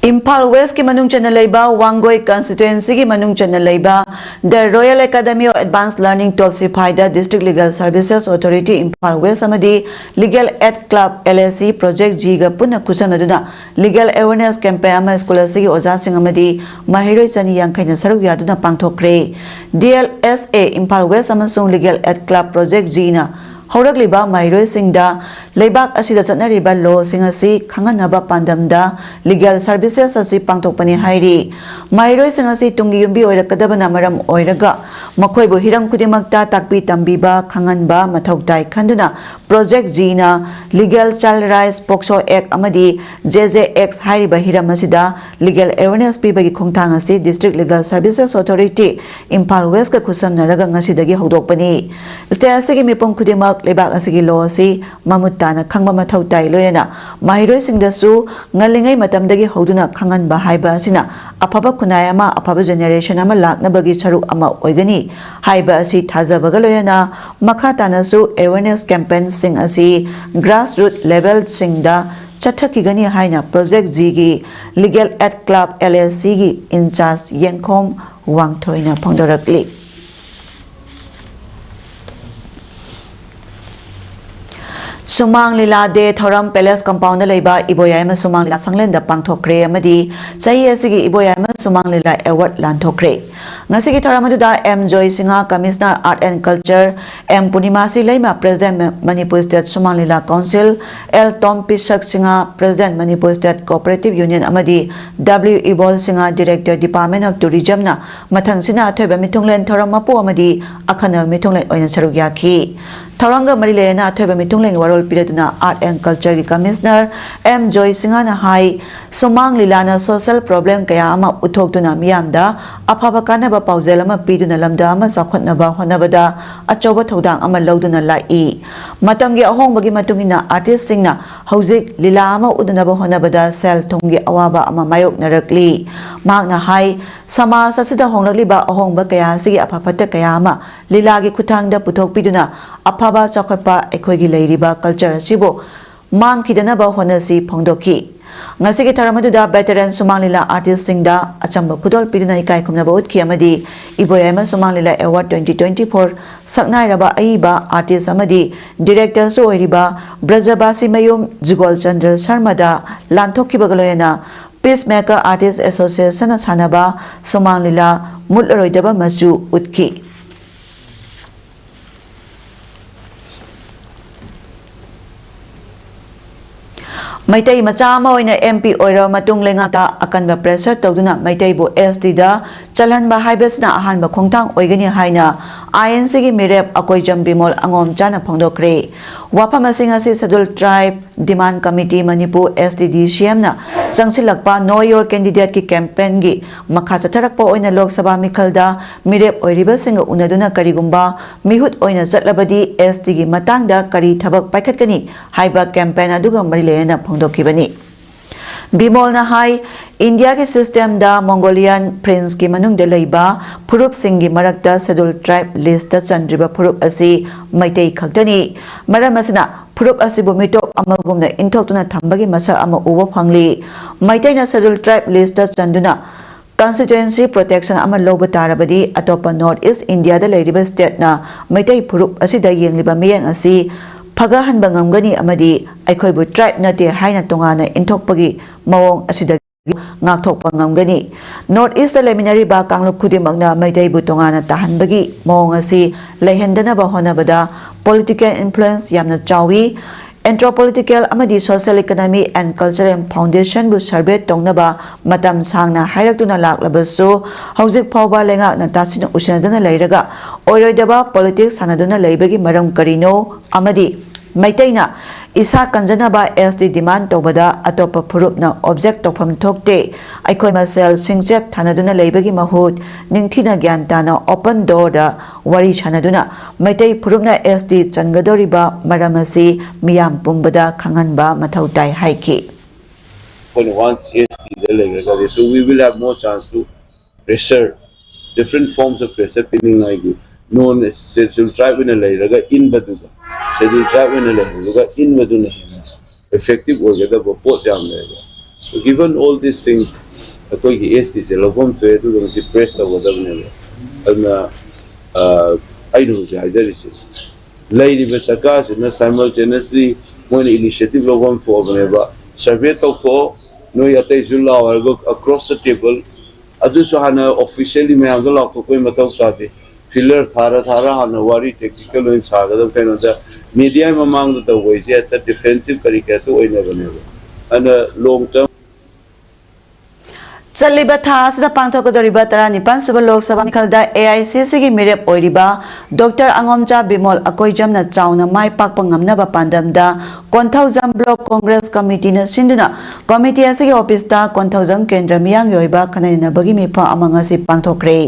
ꯏꯝꯐꯥꯜ ꯋꯦꯁꯀꯤ ꯃꯅꯨꯡ ꯆꯟꯅ ꯂꯩꯕ ꯋꯥꯡꯒꯣꯏ ꯀꯟꯁꯇꯤꯇ꯭ꯋꯦꯟꯁꯤꯒꯤ ꯃꯅꯨꯡ ꯆꯟꯅ ꯂꯩꯕ The Royal Academy of Advanced Learning ꯇꯣꯞ ꯁꯤꯐꯥꯏꯗ District Legal Services Authority Imphal west ꯑꯃꯗꯤ Legal Aid Club L A C Project G ꯒ ꯄꯨꯟꯅ ꯈꯨꯠꯁꯝꯅꯗꯨꯅ Legal Awareness Campaign ꯑꯃ ꯁ꯭ꯀꯨꯜ ꯑꯁꯤꯒꯤ ꯑꯣꯖꯥꯁꯤꯡ ꯑꯃꯗꯤ ꯃꯍꯩꯔꯣꯏ ꯆꯅꯤ ꯌꯥꯡꯈꯩꯅ ꯁꯔꯨꯛ ꯌꯥꯗꯨꯅ ꯄꯥꯡꯊꯣꯛꯈ꯭ꯔꯦ꯫ D L S A Imphal West ꯑꯃꯁꯨꯡ Legal Aid Club Project G ꯅ ꯍꯧꯔꯛꯂꯤꯕ ꯃꯍꯩꯔꯣꯏꯁꯤꯡꯗ ꯂꯩꯕꯥꯛ ꯑꯁꯤꯗ ꯆꯠꯅꯔꯤꯕ ꯂꯣꯁꯤꯡ ꯑꯁꯤ ꯈꯪꯍꯟꯅꯕ ꯄꯥꯟꯗꯝꯗ Legal Services ꯑꯁꯤ ꯄꯥꯡꯊꯣꯛꯄꯅꯤ ꯍꯥꯏꯔꯤ꯫ ꯃꯍꯩꯔꯣꯏꯁꯤꯡ ꯑꯁꯤ ꯇꯨꯡꯒꯤ ꯌꯨꯝꯕꯤ ꯑꯣꯏꯔꯛꯀꯗꯕꯅ ꯃꯔꯝ ꯑꯣꯏꯔꯒ ꯃꯈꯣꯏꯕꯨ ꯍꯤꯔꯝ ꯈꯨꯗꯤꯡꯃꯛꯇ ꯇꯥꯛꯄꯤ ꯇꯝꯕꯤꯕ ꯈꯪꯍꯟꯕ ꯃꯊꯧ ꯇꯥꯏ ꯈꯟꯗꯨꯅ Project G ꯅ Legal Child Rights, POCSO Act ꯑꯃꯗꯤ J J X ꯍꯥꯏꯔꯤꯕ ꯍꯤꯔꯝ ꯑꯁꯤꯗ Legal Awareness ꯄꯤꯕꯒꯤ ꯈꯣꯡꯊꯥꯡ ꯑꯁꯤ District Legal Services Authority Imphal ꯋꯦꯁꯀ ꯈꯨꯠꯁꯝꯅꯔꯒ ꯉꯁꯤꯗꯒꯤ ꯍꯧꯗꯣꯛꯄꯅꯤ꯫ State ꯑꯁꯤꯒꯤ ꯃꯤꯄꯨꯝ ꯈꯨꯗꯤꯡꯃꯛ ꯂꯩꯕꯥꯛ ꯑꯁꯤꯒꯤ ꯂꯣ ꯑꯁꯤ ꯃꯃꯨꯠ ꯇꯥꯅ ꯈꯪꯕ ꯃꯊꯧ ꯇꯥꯏ, ꯂꯣꯏꯅꯅ ꯃꯍꯩꯔꯣꯏꯁꯤꯡꯗꯁꯨ ꯉꯜꯂꯤꯉꯩ ꯃꯇꯝꯗꯒꯤ ꯍꯧꯗꯨꯅ ꯈꯪꯍꯟꯕ ꯍꯥꯏꯕ ꯑꯁꯤꯅ ꯑꯐꯕ ꯈꯨꯟꯅꯥꯏ ꯑꯃ, ꯑꯐꯕ generation ꯑꯃ ꯂꯥꯛꯅꯕꯒꯤ ꯁꯔꯨꯛ ꯑꯃ ꯑꯣꯏꯒꯅꯤ ꯍꯥꯏꯕ ꯑꯁꯤ ꯊꯥꯖꯕꯒ ꯂꯣꯏꯅꯅ ꯃꯈꯥ ꯇꯥꯅꯁꯨ awareness campaign ꯁꯤꯡ ꯑꯁꯤ grassroot level ꯁꯤꯡꯗ ꯆꯠꯊꯈꯤꯒꯅꯤ ꯍꯥꯏꯅ Project G ꯒꯤ Legal Aid Club L A C ꯒꯤ in charge ꯌꯦꯡꯈꯣꯝ ꯋꯥꯡꯊꯣꯏꯅ ꯐꯣꯡꯗꯣꯔꯛꯂꯤ꯫ ꯁꯨꯃꯥꯡ ꯂꯤꯂꯥ ꯗꯦ ꯊꯧꯔꯝ Palace Compound ꯗ ꯂꯩꯕ ꯏꯕꯣꯌꯥꯏꯃ ꯁꯨꯃꯥꯡ ꯂꯤꯂꯥ ꯁꯪꯂꯦꯟꯗ ꯄꯥꯡꯊꯣꯛꯈ꯭ꯔꯦ ꯑꯃꯗꯤ ꯆꯍꯤ ꯑꯁꯤꯒꯤ ꯏꯕꯣꯌꯥꯏꯃ ꯁꯨꯃꯥꯡ ꯂꯤꯂꯥ award ꯂꯥꯟꯊꯣꯛꯈ꯭ꯔꯦ꯫ ꯉꯁꯤꯒꯤ ꯊꯧꯔꯝ ꯑꯗꯨꯗ M joy Singh, Commissioner Art and Culture, M ꯄꯨꯔꯅꯤꯃꯥꯁꯤ Leima, President Manipur State ꯁꯨꯃꯥꯡ ꯂꯤꯂꯥ Council, L ꯇꯣꯝ ꯄꯤꯁꯛ Singh, President Manipur State Cooperative Union ꯑꯃꯗꯤ W ꯏꯕꯣꯜ Singh, Director Department of Tourism ꯅ ꯃꯊꯪꯁꯤꯅ ꯑꯊꯣꯏꯕ ꯃꯤꯊꯨꯡꯂꯦꯟ ꯊꯧꯔꯝ ꯃꯄꯨ ꯑꯃꯗꯤ ꯑꯈꯟꯅꯕ ꯃꯤꯊꯨꯡꯂꯦꯟ ꯑꯣꯏꯅ ꯁꯔꯨꯛ ꯌꯥꯈꯤ꯫ ꯊꯧꯔꯝꯒ ꯃꯔꯤ ꯂꯩꯅꯅ ꯑꯊꯣꯏꯕ ꯃꯤꯊꯨꯡꯂꯦꯟꯒꯤ ꯋꯥꯔꯣꯜ ꯄꯤꯔꯗꯨꯅ Art and Culture ꯒꯤ Commissioner M ꯖꯣꯏ ꯁꯤꯡꯍꯅ ꯍꯥꯏ, ꯁꯨꯃꯥꯡ ꯂꯤꯂꯥꯅ social problem ꯀꯌꯥ ꯑꯃ ꯎꯠꯊꯣꯛꯇꯨꯅ ꯃꯤꯌꯥꯝꯗ ꯑꯐꯕ ꯀꯥꯟꯅꯕ ꯄꯥꯎꯖꯦꯜ ꯑꯃ ꯄꯤꯗꯨꯅ ꯂꯝꯗꯝ ꯑꯃ ꯆꯥꯎꯈꯠꯅꯕ ꯍꯣꯠꯅꯕꯗ ꯑꯆꯧꯕ ꯊꯧꯗꯥꯡ ꯑꯃ ꯂꯧꯗꯨꯅ ꯂꯥꯛꯏ꯫ ꯃꯇꯝꯒꯤ ꯑꯍꯣꯡꯕꯒꯤ ꯃꯇꯨꯡ ꯏꯟꯅ artist ꯁꯤꯡꯅ ꯍꯧꯖꯤꯛ ꯂꯤꯂꯥ ꯑꯃ ꯎꯠꯅꯅꯕ ꯍꯣꯠꯅꯕꯗ ꯁꯦꯜ ꯊꯨꯝꯒꯤ ꯑꯋꯥꯕ ꯑꯃ ꯃꯥꯌꯣꯛꯅꯔꯛꯂꯤ꯫ ꯃꯍꯥꯛꯅ ꯍꯥꯏ, ꯁꯃꯥꯖ ꯑꯁꯤꯗ ꯍꯣꯡꯂꯛꯂꯤꯕ ꯑꯍꯣꯡꯕ ꯀꯌꯥ ꯑꯁꯤꯒꯤ ꯑꯐ ꯐꯠꯇ ꯀꯌꯥ ꯑꯃ ꯂꯤꯂꯥꯒꯤ ꯈꯨꯠꯊꯥꯡꯗ ꯄꯨꯊꯣꯛꯄꯤꯗꯨꯅ ꯑꯐꯕ ꯆꯥꯎꯈꯠꯄ ꯑꯩꯈꯣꯏꯒꯤ ꯂꯩꯔꯤꯕ culture ꯑꯁꯤꯕꯨ ꯃꯥꯡꯈꯤꯗꯅꯕ ꯍꯣꯠꯅꯁꯤ ꯐꯣꯡꯗꯣꯛꯈꯤ꯫ ꯉꯁꯤꯒꯤ ꯊꯧꯔꯝ ꯑꯗꯨꯗ veteran ꯁꯨꯃꯥꯡ ꯂꯤꯂꯥ artistꯁꯤꯡꯗ ꯑꯆꯝꯕ ꯈꯨꯗꯣꯜ ꯄꯤꯗꯨꯅ ꯏꯀꯥꯏ ꯈꯨꯝꯅꯕ ꯎꯠꯈꯤ ꯑꯃꯗꯤ ꯏꯕꯣꯌꯥꯏꯃ ꯁꯨꯃꯥꯡ ꯂꯤꯂꯥ award twenty twenty four ꯁꯛꯅꯥꯏꯔꯕ ꯑꯏꯕ artist ꯑꯃꯗꯤ directorꯁꯨ ꯑꯣꯏꯔꯤꯕ ꯕ꯭ꯔꯖꯕꯥꯁꯤ ꯃꯌꯨꯝ ꯖꯨꯒꯣꯜ ꯆꯟꯗ꯭ꯔ ꯁꯔꯃꯗ ꯂꯥꯟꯊꯣꯛꯈꯤꯕꯒ ꯂꯣꯏꯅꯅ Peacemaker Artist Associationꯅ ꯁꯥꯟꯅꯕ ꯁꯨꯃꯥꯡ ꯂꯤꯂꯥ ꯃꯨꯠꯂꯔꯣꯏꯗꯕ ꯃꯆꯨ ꯎꯠꯈꯤ꯫ ꯃꯩꯇꯩ ꯃꯆꯥ ꯑꯃ ꯑꯣꯏꯅ MP ꯑꯣꯏꯔꯕ ꯃꯇꯨꯡ ꯂꯩꯉꯥꯛꯇ ꯑꯀꯟꯕ pressure ꯇꯧꯗꯨꯅ ꯃꯩꯇꯩꯕꯨ STꯗ ꯆꯜꯍꯟꯕ ꯍꯥꯏꯕꯁꯤꯅ ꯑꯍꯥꯟꯕ ꯈꯣꯡꯊꯥꯡ ꯑꯣꯏꯒꯅꯤ ꯍꯥꯏꯅ INCꯒꯤ ꯃꯤꯔꯦꯞ ꯑꯀꯣꯏꯖꯝ ꯕꯤꯃꯣꯜ ꯑꯉꯣꯝꯆꯥꯅ ꯐꯣꯡꯗꯣꯛꯈ꯭ꯔꯦ꯫ ꯋꯥꯐꯝ ꯑꯁꯤ ꯉꯁꯤ Scheduled Tribe Demand Committee Manipur STDCMꯅ ꯆꯪꯁꯤꯜꯂꯛꯄ Know Your Candidateꯀꯤ campaignꯒꯤ ꯃꯈꯥ ꯆꯠꯊꯔꯛꯄ ꯑꯣꯏꯅ ꯂꯣꯛ ꯁꯚꯥ ꯃꯤꯈꯜꯗ ꯃꯤꯔꯦꯞ ꯑꯣꯏꯔꯤꯕꯁꯤꯡꯒ ꯎꯅꯗꯨꯅ ꯀꯔꯤꯒꯨꯝꯕ ꯃꯤꯍꯨꯠ ꯑꯣꯏꯅ ꯆꯠꯂꯕꯗꯤ STꯒꯤ ꯃꯇꯥꯡꯗ ꯀꯔꯤ ꯊꯕꯛ ꯄꯥꯏꯈꯠꯀꯅꯤ ꯍꯥꯏꯕ campaign ꯑꯗꯨꯒ ꯃꯔꯤ ꯂꯩꯅꯅ ꯐꯣꯡꯗꯣꯛꯈꯤꯕꯅꯤ꯫ ꯕꯤꯃꯣꯜꯅ ꯍꯥꯏ, ꯏꯟꯗꯤꯌꯥꯒꯤ systemꯗ Mongolian princeꯀꯤ ꯃꯅꯨꯡꯗ ꯂꯩꯕ ꯐꯨꯔꯨꯞꯁꯤꯡꯒꯤ ꯃꯔꯛꯇ Scheduled Tribe listꯇ ꯆꯟꯗ꯭ꯔꯤꯕ ꯐꯨꯔꯨꯞ ꯑꯁꯤ ꯃꯩꯇꯩ ꯈꯛꯇꯅꯤ꯫ ꯃꯔꯝ ꯑꯁꯤꯅ ꯐꯨꯔꯨꯞ ꯑꯁꯤꯕꯨ ꯃꯤꯇꯣꯞ ꯑꯃꯒꯨꯝꯅ ꯏꯟꯊꯣꯛꯇꯨꯅ ꯊꯝꯕꯒꯤ ꯃꯁꯛ ꯑꯃ ꯎꯕ ꯐꯪꯂꯤ꯫ ꯃꯩꯇꯩꯅ Scheduled Tribe listꯇ ꯆꯟꯗꯨꯅ constituency protection ꯑꯃ ꯂꯧꯕ ꯇꯥꯔꯕꯗꯤ ꯑꯇꯣꯞꯄ North East Indiaꯗ ꯂꯩꯔꯤꯕ stateꯅ ꯃꯩꯇꯩ ꯐꯨꯔꯨꯞ ꯑꯁꯤꯗ ꯌꯦꯡꯂꯤꯕ ꯃꯤꯠꯌꯦꯡ ꯑꯁꯤ ꯐꯒꯠꯍꯟꯕ ꯉꯝꯒꯅꯤ ꯑꯃꯗꯤ ꯑꯩꯈꯣꯏꯕꯨ tribe ꯅꯠꯇꯦ ꯍꯥꯏꯅ ꯇꯣꯉꯥꯟꯅ ꯏꯟꯊꯣꯛꯄꯒꯤ ꯃꯑꯣꯡ ꯑꯁꯤꯗꯒꯤ ꯉꯥꯛꯊꯣꯛꯄ ꯉꯝꯒꯅꯤ꯫ North Eastꯇ ꯂꯩꯃꯤꯟꯅꯔꯤꯕ ꯀꯥꯡꯂꯨꯞ ꯈꯨꯗꯤꯡꯃꯛꯅ ꯃꯩꯇꯩꯕꯨ ꯇꯣꯉꯥꯟꯅ ꯇꯥꯍꯟꯕꯒꯤ ꯃꯑꯣꯡ ꯑꯁꯤ ꯂꯩꯍꯟꯗꯅꯕ ꯍꯣꯠꯅꯕꯗ political influence ꯌꯥꯝꯅ ꯆꯥꯎꯏ꯫ Anthropological ꯑꯃꯗꯤ Social Economy and Cultural Foundationꯕꯨ survey ꯇꯧꯅꯕ ꯃꯇꯝ ꯁꯥꯡꯅ ꯍꯥꯏꯔꯛꯇꯨꯅ ꯂꯥꯛꯂꯕꯁꯨ, ꯍꯧꯖꯤꯛ ꯐꯥꯎꯕ ꯂꯩꯉꯥꯛꯅ ꯇꯥꯁꯤꯟ ꯎꯁꯤꯟꯅꯗꯨꯅ ꯂꯩꯔꯒ ꯑꯣꯏꯔꯣꯏꯗꯕ politics ꯁꯥꯟꯅꯗꯨꯅ ꯂꯩꯕꯒꯤ ꯃꯔꯝ ꯀꯔꯤꯅꯣ? ꯑꯃꯗꯤ ꯃꯩꯇꯩꯅ ꯏꯁꯥ ꯀꯟꯖꯅꯕ ST demand ꯇꯧꯕꯗ ꯑꯇꯣꯞꯄ ꯐꯨꯔꯨꯞꯅ object ꯇꯧꯐꯝ ꯊꯣꯛꯇꯦ꯫ ꯑꯩꯈꯣꯏ ꯃꯁꯦꯜ ꯁꯤꯡꯆꯦꯞ ꯊꯥꯅꯗꯨꯅ ꯂꯩꯕꯒꯤ ꯃꯍꯨꯠ, ꯅꯤꯡꯊꯤꯅ ꯒ꯭ꯌꯥꯟ ꯇꯥꯅ open doorꯗ ꯋꯥꯔꯤ ꯁꯥꯟꯅꯗꯨꯅ ꯃꯩꯇꯩ ꯐꯨꯔꯨꯞꯅ ST ꯆꯟꯒꯗꯧꯔꯤꯕ ꯃꯔꯝ ꯑꯁꯤ ꯃꯤꯌꯥꯝ ꯄꯨꯝꯕꯗ ꯈꯪꯍꯟꯕ ꯃꯊꯧ ꯇꯥꯏ ꯍꯥꯏꯈꯤ꯫ ꯑꯩꯈꯣꯏꯅ once STꯗ ꯂꯩꯈ꯭ꯔꯒꯗꯤ, so we will have more chance to pressure different forms of pressure ꯄꯤꯅꯤꯡꯉꯥꯏꯒꯤ꯫ Non Scheduled Tribe ꯑꯣꯏꯅ ꯂꯩꯔꯒ ꯏꯟꯕꯗꯨꯒ Scheduled Tribe ꯑꯣꯏꯅ ꯂꯩꯍꯧꯔꯒ ꯏꯟꯕꯗꯨꯅ ꯍꯦꯟꯅ effective ꯑꯣꯏꯒꯗꯕ ꯄꯣꯠ ꯌꯥꯝ ꯂꯩꯕ꯫ So given all these things, ꯑꯩꯈꯣꯏꯒꯤ ꯑꯦꯁ ꯇꯤꯁꯦ ꯂꯧꯐꯝ ꯊꯣꯛꯑꯦ, ꯑꯗꯨꯒ ꯃꯁꯤ ꯄ꯭ꯔꯦꯁ ꯇꯧꯒꯗꯕꯅꯦꯕ꯫ ꯑꯗꯨꯅ ꯑ, ꯑꯩꯅ ꯍꯧꯖꯤꯛ ꯍꯥꯏꯖꯔꯤꯁꯦ, ꯂꯩꯔꯤꯕ ꯁꯔꯀꯥꯔꯁꯤꯅ simultaneously ꯃꯣꯏꯅ initiative ꯂꯧꯐꯝ ꯊꯣꯛꯑꯕꯅꯦꯕ꯫ Survey ꯇꯧꯊꯣꯛꯑꯣ, ꯅꯣꯏ ꯑꯇꯩꯁꯨ ꯂꯥꯛꯑꯣ ꯍꯥꯏꯔꯒ across the table꯫ ꯑꯗꯨꯁꯨ ꯍꯥꯟꯅ officially ꯃꯌꯥꯝꯗ ꯂꯥꯎꯊꯣꯛꯄꯒꯤ ꯃꯊꯧ ꯇꯥꯗꯦ꯫ Filler ꯊꯥꯔ ꯊꯥꯔ ꯍꯥꯟꯅ ꯋꯥꯔꯤ technical ꯑꯣꯏꯅ ꯁꯥꯒꯗꯕ꯫ ꯀꯩꯅꯣꯗ media ꯃꯃꯥꯡꯗ ꯇꯧꯕ ꯍꯥꯏꯁꯦ ꯍꯦꯛꯇ defensive ꯀꯔꯤ ꯀꯔꯤ ꯍꯦꯛꯇ ꯑꯣꯏꯅꯕꯅꯦꯕ꯫ ꯑꯗꯨꯅ long term ꯆꯠꯂꯤꯕ ꯊꯥ ꯑꯁꯤꯗ ꯄꯥꯡꯊꯣꯛꯀꯗꯧꯔꯤꯕ ꯇꯔꯥꯅꯤꯄꯥꯟ ꯁꯨꯕ Lok Sabha ꯃꯤꯈꯜꯗ A I C ꯁꯤꯒꯤ ꯃꯤꯔꯦꯞ ꯑꯣꯏꯔꯤꯕ ꯗꯣꯛꯇꯔ ꯑꯉꯣꯝꯆꯥ ꯕꯤꯃꯣꯜ ꯑꯀꯣꯏꯖꯝꯅ ꯆꯥꯎꯅ ꯃꯥꯏ ꯄꯥꯛꯄ ꯉꯝꯅꯕ ꯄꯥꯟꯗꯝꯗ ꯀꯣꯟꯊꯧꯖꯝ ꯕ꯭ꯂꯣꯛ ꯀꯣꯡꯒ꯭ꯔꯦꯁ ꯀꯃꯤꯇꯤꯅ ꯁꯤꯟꯗꯨꯅ ꯀꯃꯤꯇꯤ ꯑꯁꯤꯒꯤ ꯑꯣꯐꯤꯁꯇ ꯀꯣꯟꯊꯧꯖꯝ ꯀꯦꯟꯗ꯭ꯔ ꯃꯤꯌꯥꯝꯒꯤ ꯑꯣꯏꯕ ꯈꯟꯅ ꯅꯩꯅꯕꯒꯤ ꯃꯤꯐꯝ ꯑꯃ ꯉꯁꯤ ꯄꯥꯡꯊꯣꯛꯈ꯭ꯔꯦ꯫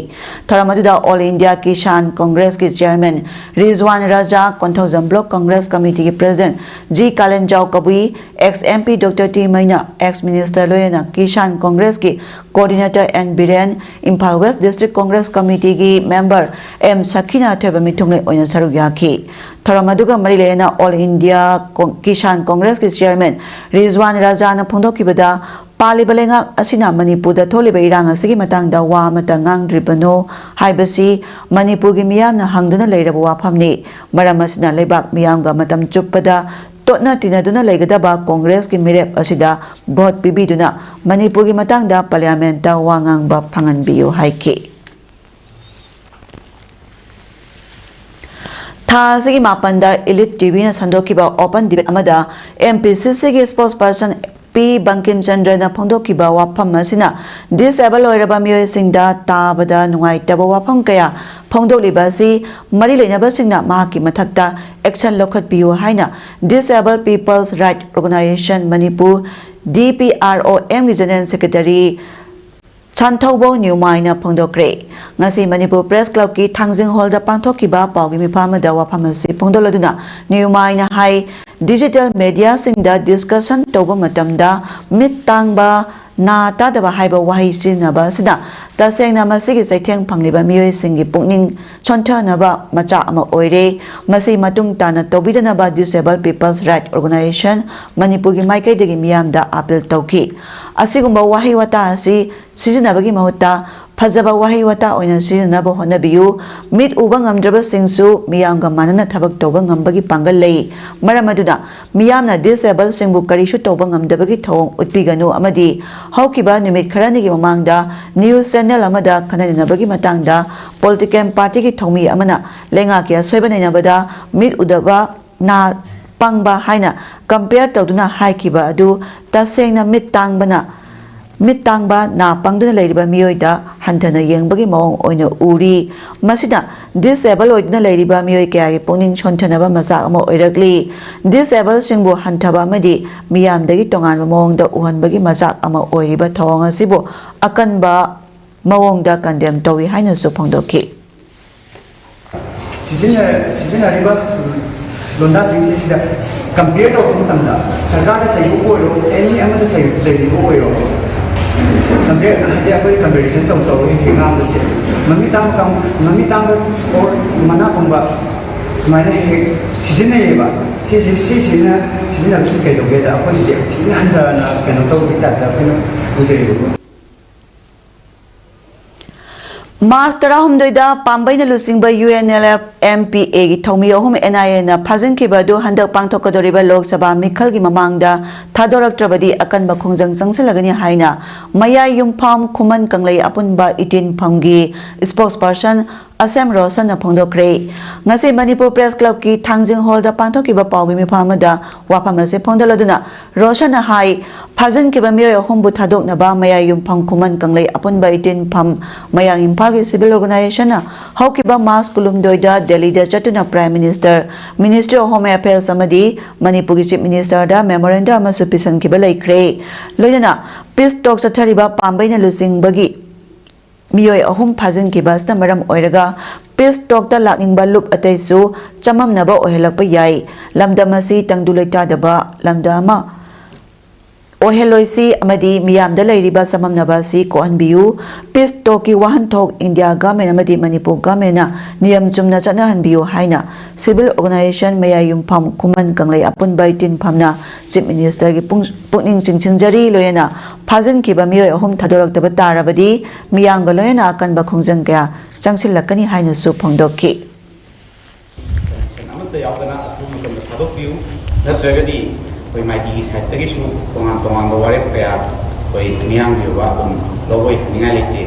ꯊꯧꯔꯝ ꯑꯗꯨꯗ ꯑꯣꯜ ꯏꯟꯗꯤꯌꯥ ꯀꯤꯁꯥꯟ ꯀꯣꯡꯒ꯭ꯔꯦꯁꯀꯤ ꯆꯤꯌꯔꯃꯦꯟ ꯔꯤꯖꯋꯥꯟ ꯔꯥꯖꯥ, ꯀꯣꯟꯊꯧꯖꯝ ꯕ꯭ꯂꯣꯛ ꯀꯣꯡꯒ꯭ꯔꯦꯁ ꯀꯃꯤꯇꯤꯒꯤ president G Kalenjao Kabui, ex M P doctor T Meinya, ex minister ꯂꯣꯏꯅꯅ ꯀꯤꯁꯥꯟ ꯀꯣꯡꯒ꯭ꯔꯦꯁꯀꯤ coordinator N Biren, Imphal west district Congress ꯀꯃꯤꯇꯤꯒꯤ ꯃꯦꯝꯕꯔ ꯑꯦꯝ ꯁꯈꯤꯅꯥ ꯊꯣꯏꯕ ꯃꯤꯊꯨꯡꯂꯦꯟ ꯑꯣꯏꯅ ꯁꯔꯨꯛ ꯌꯥꯈꯤ꯫ ꯊꯧꯔꯝ ꯑꯗꯨꯒ ꯃꯔꯤ ꯂꯩꯅꯅ ꯑꯣꯜ ꯏꯟꯗꯤꯌꯥ ꯀꯣ-, ꯀꯤꯁꯥꯟ ꯀꯣꯡꯒ꯭ꯔꯦꯁꯀꯤ ꯆꯤꯌꯔꯃꯦꯟ ꯔꯤꯖꯋꯥꯟ ꯔꯥꯖꯥꯅ ꯐꯣꯡꯗꯣꯛꯈꯤꯕꯗ, ꯄꯥꯜꯂꯤꯕ ꯂꯩꯉꯥꯛ ꯑꯁꯤꯅ ꯃꯅꯤꯄꯨꯔꯗ ꯊꯣꯛꯂꯤꯕ ꯏꯔꯥꯡ ꯑꯁꯤꯒꯤ ꯃꯇꯥꯡꯗ ꯋꯥ ꯑꯃꯠꯇ ꯉꯥꯡꯗ꯭ꯔꯤꯕꯅꯣ ꯍꯥꯏꯕꯁꯤ ꯃꯅꯤꯄꯨꯔꯒꯤ ꯃꯤꯌꯥꯝꯅ ꯍꯪꯗꯨꯅ ꯂꯩꯔꯕ ꯋꯥꯐꯝꯅꯤ꯫ ꯃꯔꯝ ꯑꯁꯤꯅ ꯂꯩꯕꯥꯛ ꯃꯤꯌꯥꯝꯒ ꯃꯇꯝ ꯆꯨꯞꯄꯗ ꯇꯣꯠꯅ ꯇꯤꯟꯅꯗꯨꯅ ꯂꯩꯒꯗꯕ ꯀꯣꯡꯒ꯭ꯔꯦꯁꯀꯤ ꯃꯤꯔꯦꯞ ꯑꯁꯤꯗ ꯚꯣꯠ ꯄꯤꯕꯤꯗꯨꯅ ꯃꯅꯤꯄꯨꯔꯒꯤ ꯃꯇꯥꯡꯗ ꯄꯥꯔꯂꯤꯌꯥꯃꯦꯟꯠꯇ ꯋꯥ ꯉꯥꯡꯕ ꯐꯪꯍꯟꯕꯤꯌꯨ ꯍꯥꯏꯈꯤ꯫ ꯊꯥ ꯑꯁꯤꯒꯤ ꯃꯥꯄꯟꯗ ꯏꯂꯤꯠ ꯇꯤꯚꯤꯅ ꯁꯟꯗꯣꯛꯈꯤꯕ open debate ꯑꯃꯗ ꯑꯦꯝ ꯄꯤ ꯁꯤ ꯁꯤꯒꯤ spokesperson ꯄꯤ ꯕꯪꯀꯤꯝ ꯆꯟꯗ꯭ꯔꯅ ꯐꯣꯡꯗꯣꯛꯈꯤꯕ ꯋꯥꯐꯝ ꯑꯁꯤꯅ disable ꯑꯣꯏꯔꯕ ꯃꯤꯑꯣꯏꯁꯤꯡꯗ ꯇꯥꯕꯗ ꯅꯨꯡꯉꯥꯏꯇꯕ ꯋꯥꯐꯝ ꯀꯌꯥ ꯐꯣꯡꯗꯣꯛꯂꯤꯕ ꯑꯁꯤ ꯃꯔꯤ ꯂꯩꯅꯕꯁꯤꯡꯅ ꯃꯍꯥꯛꯀꯤ ꯃꯊꯛꯇ action ꯂꯧꯈꯠꯄꯤꯌꯨ ꯍꯥꯏꯅ Disabled People's Right Organisation Manipur, D P R O M ꯒꯤ General Secretary ꯁꯥꯟꯊꯧꯕꯧ ꯅ꯭ꯌꯨꯃꯥꯏꯅ ꯐꯣꯡꯗꯣꯛꯈ꯭ꯔꯦ꯫ ꯉꯁꯤ ꯃꯅꯤꯄꯨꯔ ꯄ꯭ꯔꯦꯁ ꯀ꯭ꯂꯕꯀꯤ ꯊꯥꯡꯖꯤꯡ ꯍꯣꯜꯗ ꯄꯥꯡꯊꯣꯛꯈꯤꯕ ꯄꯥꯎꯒꯤ ꯃꯤꯐꯝ ꯑꯃꯗ ꯋꯥꯐꯝ ꯑꯁꯤ ꯐꯣꯡꯗꯣꯛꯂꯗꯨꯅ ꯅ꯭ꯌꯨꯃꯥꯏꯅ ꯍꯥꯏ, digital mediaꯁꯤꯡꯗ discussion ꯇꯧꯕ ꯃꯇꯝꯗ ꯃꯤꯠ ꯇꯥꯡꯕ, ꯅꯥ ꯇꯥꯗꯕ ꯍꯥꯏꯕ ꯋꯥꯍꯩ ꯁꯤꯖꯤꯟꯅꯕ ꯑꯁꯤꯅ ꯇꯁꯦꯡꯅ ꯃꯁꯤꯒꯤ ꯆꯩꯊꯦꯡ ꯐꯪꯂꯤꯕ ꯃꯤꯑꯣꯏꯁꯤꯡꯒꯤ ꯄꯨꯛꯅꯤꯡ ꯁꯣꯟꯊꯅꯕ ꯃꯆꯥꯛ ꯑꯃ ꯑꯣꯏꯔꯦ꯫ ꯃꯁꯤ ꯃꯇꯨꯡ ꯇꯥꯅ ꯇꯧꯕꯤꯗꯅꯕ Disabled People's Right Organization ꯃꯅꯤꯄꯨꯔꯒꯤ ꯃꯥꯏꯀꯩꯗꯒꯤ ꯃꯤꯌꯥꯝꯗ ꯑꯥꯄꯤꯜ ꯇꯧꯈꯤ꯫ ꯑꯁꯤꯒꯨꯝꯕ ꯋꯥꯍꯩ ꯋꯥꯇꯥ ꯑꯁꯤ ꯁꯤꯖꯤꯟꯅꯕꯒꯤ ꯃꯍꯨꯠꯇ ꯐꯖꯕ ꯋꯥꯍꯩ ꯋꯥꯇꯥ ꯑꯣꯏꯅ ꯁꯤꯖꯤꯟꯅꯅꯕ ꯍꯣꯠꯅꯕꯤꯌꯨ꯫ ꯃꯤꯠ ꯎꯕ ꯉꯝꯗ꯭ꯔꯕꯁꯤꯡꯁꯨ ꯃꯤꯌꯥꯝꯒ ꯃꯥꯟꯅꯅ ꯊꯕꯛ ꯇꯧꯕ ꯉꯝꯕꯒꯤ ꯄꯥꯡꯒꯜ ꯂꯩ꯫ ꯃꯔꯝ ꯑꯗꯨꯅ ꯃꯤꯌꯥꯝꯅ disabled ꯁꯤꯡꯕꯨ ꯀꯔꯤꯁꯨ ꯇꯧꯕ ꯉꯝꯗꯕꯒꯤ ꯊꯧꯑꯣꯡ ꯎꯠꯄꯤꯒꯅꯨ ꯑꯃꯗꯤ ꯍꯧꯈꯤꯕ ꯅꯨꯃꯤꯠ ꯈꯔꯅꯤꯒꯤ ꯃꯃꯥꯡꯗ news channel ꯑꯃꯗ ꯈꯟꯅ ꯅꯩꯅꯕꯒꯤ ꯃꯇꯥꯡꯗ political party ꯒꯤ ꯊꯧꯃꯤ ꯑꯃꯅ ꯂꯩꯉꯥꯛꯀꯤ ꯑꯁꯣꯏꯕ ꯅꯩꯅꯕꯗ ꯃꯤꯠ ꯎꯗꯕ ꯅꯥ ꯄꯪꯕ ꯍꯥꯏꯅ compare ꯇꯧꯗꯨꯅ ꯍꯥꯏꯈꯤꯕ ꯑꯗꯨ ꯇꯁꯦꯡꯅ ꯃꯤꯠ ꯇꯥꯡꯕꯅ, ꯃꯤꯠ ꯇꯥꯡꯕ ꯅꯥ ꯄꯪꯗꯨꯅ ꯂꯩꯔꯤꯕ ꯃꯤꯑꯣꯏꯗ ꯍꯟꯊꯅ ꯌꯦꯡꯕꯒꯤ ꯃꯑꯣꯡ ꯑꯣꯏꯅ ꯎꯔꯤ꯫ ꯃꯁꯤꯅ disabled ꯑꯣꯏꯗꯨꯅ ꯂꯩꯔꯤꯕ ꯃꯤꯑꯣꯏ ꯀꯌꯥꯒꯤ ꯄꯨꯛꯅꯤꯡ ꯁꯣꯟꯊꯅꯕ ꯃꯆꯥꯛ ꯑꯃ ꯑꯣꯏꯔꯛꯂꯤ꯫ Disabled ꯁꯤꯡꯕꯨ ꯍꯟꯊꯕ ꯑꯃꯗꯤ ꯃꯤꯌꯥꯝꯗꯒꯤ ꯇꯣꯉꯥꯟꯕ ꯃꯑꯣꯡꯗ ꯎꯍꯟꯕꯒꯤ ꯃꯆꯥꯛ ꯑꯃ ꯑꯣꯏꯔꯤꯕ ꯊꯧꯑꯣꯡ ꯑꯁꯤꯕꯨ ꯑꯀꯟꯕ ꯃꯑꯣꯡꯗ condemn ꯇꯧꯏ ꯍꯥꯏꯅꯁꯨ ꯐꯣꯡꯗꯣꯛꯈꯤ꯫ ꯁꯤꯖꯤꯟꯅ-, ꯁꯤꯖꯤꯟꯅꯔꯤꯕ ꯂꯣꯟꯗꯥꯁꯤꯡꯁꯦ ꯁꯤꯗ compare ꯇꯧꯕ ꯃꯇꯝꯗ ꯁꯔꯀꯥꯔꯅ ꯆꯩꯕꯕꯨ ꯑꯣꯏꯔꯣ, any ꯑꯃꯗ ꯆꯩ-, ꯆꯩꯕꯤꯕ ꯑꯣꯏꯔꯣ, compare ꯍꯥꯏꯗꯤ ꯑꯩꯈꯣꯏ comparison ꯇꯧ-, ꯇꯧꯔꯒ ꯍꯦꯛ ꯍꯦꯛ ꯉꯥꯡꯕꯁꯦ, ꯃꯃꯤꯠ ꯇꯥꯡꯕ ꯀꯥꯡ-, ꯃꯃꯤꯠ ꯇꯥꯡꯕ or ꯃꯅꯥ ꯄꯪꯕ ꯁꯨꯃꯥꯏꯅ ꯍꯦꯛ ꯍꯦꯛ ꯁꯤꯖꯤꯟꯅꯩꯌꯦꯕ꯫ ꯁꯤꯁꯤ, ꯁꯤꯁꯤꯅ ꯁꯤꯖꯤꯟꯅꯕꯁꯤ ꯀꯩꯗꯧꯒꯦꯗ ꯑꯩꯈꯣꯏꯁꯤꯗꯤ ꯌꯥꯝ ꯊꯤꯅ ꯍꯟꯊꯅ ꯀꯩꯅꯣ ꯇꯧꯕꯒꯤ type ꯇ ꯑꯩꯈꯣꯏꯅ ꯎꯖꯩꯌꯦꯕꯀꯣ꯫ ꯃꯥꯔꯆ ꯇꯔꯥꯍꯨꯝꯗꯣꯏꯗ ꯄꯥꯝꯕꯩꯅ ꯂꯨꯆꯤꯡꯕ UNLF MPA ꯒꯤ ꯊꯧꯃꯤ ꯑꯍꯨꯝ NIA ꯅ ꯐꯥꯖꯤꯟꯈꯤꯕ ꯑꯗꯨ ꯍꯟꯗꯛ ꯄꯥꯡꯊꯣꯛꯀꯗꯧꯔꯤꯕ ꯂꯣꯛ ꯁꯚꯥ ꯃꯤꯈꯜꯒꯤ ꯃꯃꯥꯡꯗ ꯊꯥꯗꯣꯔꯛꯇ꯭ꯔꯕꯗꯤ ꯑꯀꯟꯕ ꯈꯣꯡꯖꯪ ꯆꯪꯁꯤꯜꯂꯒꯅꯤ ꯍꯥꯏꯅ ꯃꯌꯥꯏ ꯌꯨꯝꯐꯝ ꯈꯨꯃꯟ ꯀꯪꯂꯩ ꯑꯄꯨꯟꯕ ꯏꯇꯤꯟꯐꯝꯒꯤ spokesperson ꯑꯁꯦꯝ ꯔꯣꯁꯟꯅ ꯐꯣꯡꯗꯣꯛꯈ꯭ꯔꯦ꯫ ꯉꯁꯤ ꯃꯅꯤꯄꯨꯔ Press Club ꯀꯤ ꯊꯥꯡꯖꯤꯡ hall ꯗ ꯄꯥꯡꯊꯣꯛꯈꯤꯕ ꯄꯥꯎꯒꯤ ꯃꯤꯐꯝ ꯑꯃꯗ ꯋꯥꯐꯝ ꯑꯁꯤ ꯐꯣꯡꯗꯣꯛꯂꯗꯨꯅ ꯔꯣꯁꯟꯅ ꯍꯥꯏ, ꯐꯥꯖꯤꯟꯈꯤꯕ ꯃꯤꯑꯣꯏ ꯑꯍꯨꯝꯕꯨ ꯊꯥꯗꯣꯛꯅꯕ ꯃꯌꯥꯏ ꯌꯨꯝꯐꯝ ꯈꯨꯃꯟ ꯀꯪꯂꯩ ꯑꯄꯨꯟꯕ ꯏꯇꯤꯟꯐꯝ ꯃꯌꯥꯡ ꯏꯝꯐꯥꯜꯒꯤ civil organization ꯅ ꯍꯧꯈꯤꯕ ꯃꯥꯔꯆ ꯀꯨꯟꯍꯨꯝꯗꯣꯏꯗ ꯗꯦꯜꯂꯤꯗ ꯆꯠꯇꯨꯅ Prime Minister, Ministry of Home Affairs ꯑꯃꯗꯤ ꯃꯅꯤꯄꯨꯔꯒꯤ Chief Minister ꯗ memorandum ꯑꯃꯁꯨ ꯄꯤꯁꯤꯟꯈꯤꯕ ꯂꯩꯈ꯭ꯔꯦ꯫ ꯂꯣꯏꯅꯅ peace talk ꯆꯠꯊꯔꯤꯕ ꯄꯥꯝꯕꯩꯅ ꯂꯨꯆꯤꯡꯕꯒꯤ ꯃꯤꯑꯣꯏ ꯑꯍꯨꯝ ꯐꯥꯖꯤꯟꯈꯤꯕ ꯑꯁꯤꯅ ꯃꯔꯝ ꯑꯣꯏꯔꯒ peace talk ꯇ ꯂꯥꯛꯅꯤꯡꯕ ꯂꯨꯞ ꯑꯇꯩꯁꯨ ꯆꯃꯝꯅꯕ ꯑꯣꯏꯍꯜꯂꯛꯄ ꯌꯥꯏ꯫ ꯂꯝꯗꯝ ꯑꯁꯤ ꯇꯪꯗꯨ ꯂꯩꯇꯥꯗꯕ ꯂꯝꯗꯝ ꯑꯃ ꯑꯣꯏꯍꯜꯂꯣꯏꯁꯤ ꯑꯃꯗꯤ ꯃꯤꯌꯥꯝꯗ ꯂꯩꯔꯤꯕ ꯆꯃꯝꯅꯕ ꯑꯁꯤ ꯀꯣꯛꯍꯟꯕꯤꯌꯨ꯫ Peace talkꯀꯤ ꯋꯥꯍꯟꯊꯣꯛ India Government ꯑꯃꯗꯤ Manipur Governmentꯅ ꯅꯤꯌꯝ ꯆꯨꯝꯅ ꯆꯠꯅꯍꯟꯕꯤꯌꯨ ꯍꯥꯏꯅ civil organisation ꯃꯌꯥꯏ ꯌꯨꯝꯐꯝ ꯈꯨꯃꯟ ꯀꯪꯂꯩ ꯑꯄꯨꯟꯕ ꯏꯇꯤꯟꯐꯝꯅ Chief Ministerꯒꯤ ꯄꯨꯡ-, ꯄꯨꯛꯅꯤꯡ ꯆꯤꯡꯁꯤꯟꯖꯔꯤ꯫ ꯂꯣꯏꯅꯅ ꯐꯥꯖꯤꯟꯈꯤꯕ ꯃꯤꯑꯣꯏ ꯑꯍꯨꯝ ꯊꯥꯗꯣꯔꯛꯇꯕ ꯇꯥꯔꯕꯗꯤ ꯃꯤꯌꯥꯝꯒ ꯂꯣꯏꯅꯅ ꯑꯀꯟꯕ ꯈꯣꯡꯖꯪ ꯀꯌꯥ ꯆꯪꯁꯤꯜꯂꯛꯀꯅꯤ ꯍꯥꯏꯅꯁꯨ ꯐꯣꯡꯗꯣꯛꯈꯤ꯫ Condition ꯑꯃꯠꯇ ꯌꯥꯎꯗꯅ ꯑꯊꯨꯕ ꯃꯇꯝꯗ ꯊꯥꯗꯣꯛꯄꯤꯌꯨ, ꯅꯠꯇ꯭ꯔꯒꯗꯤ ꯑꯩꯈꯣꯏ ꯃꯥꯏꯀꯩꯒꯤ sideꯇꯒꯤꯁꯨ ꯇꯣꯉꯥꯟ ꯇꯣꯉꯥꯟꯕ ꯋꯥꯔꯦꯞ ꯀꯌꯥ ꯑꯩꯈꯣꯏ ꯃꯤꯌꯥꯝꯒꯤ ꯑꯣꯏꯕ ꯑꯗꯨꯝ ꯂꯧꯔꯣꯏ ꯍꯥꯏꯅꯤꯡꯉꯥꯏ ꯂꯩꯇꯦ꯫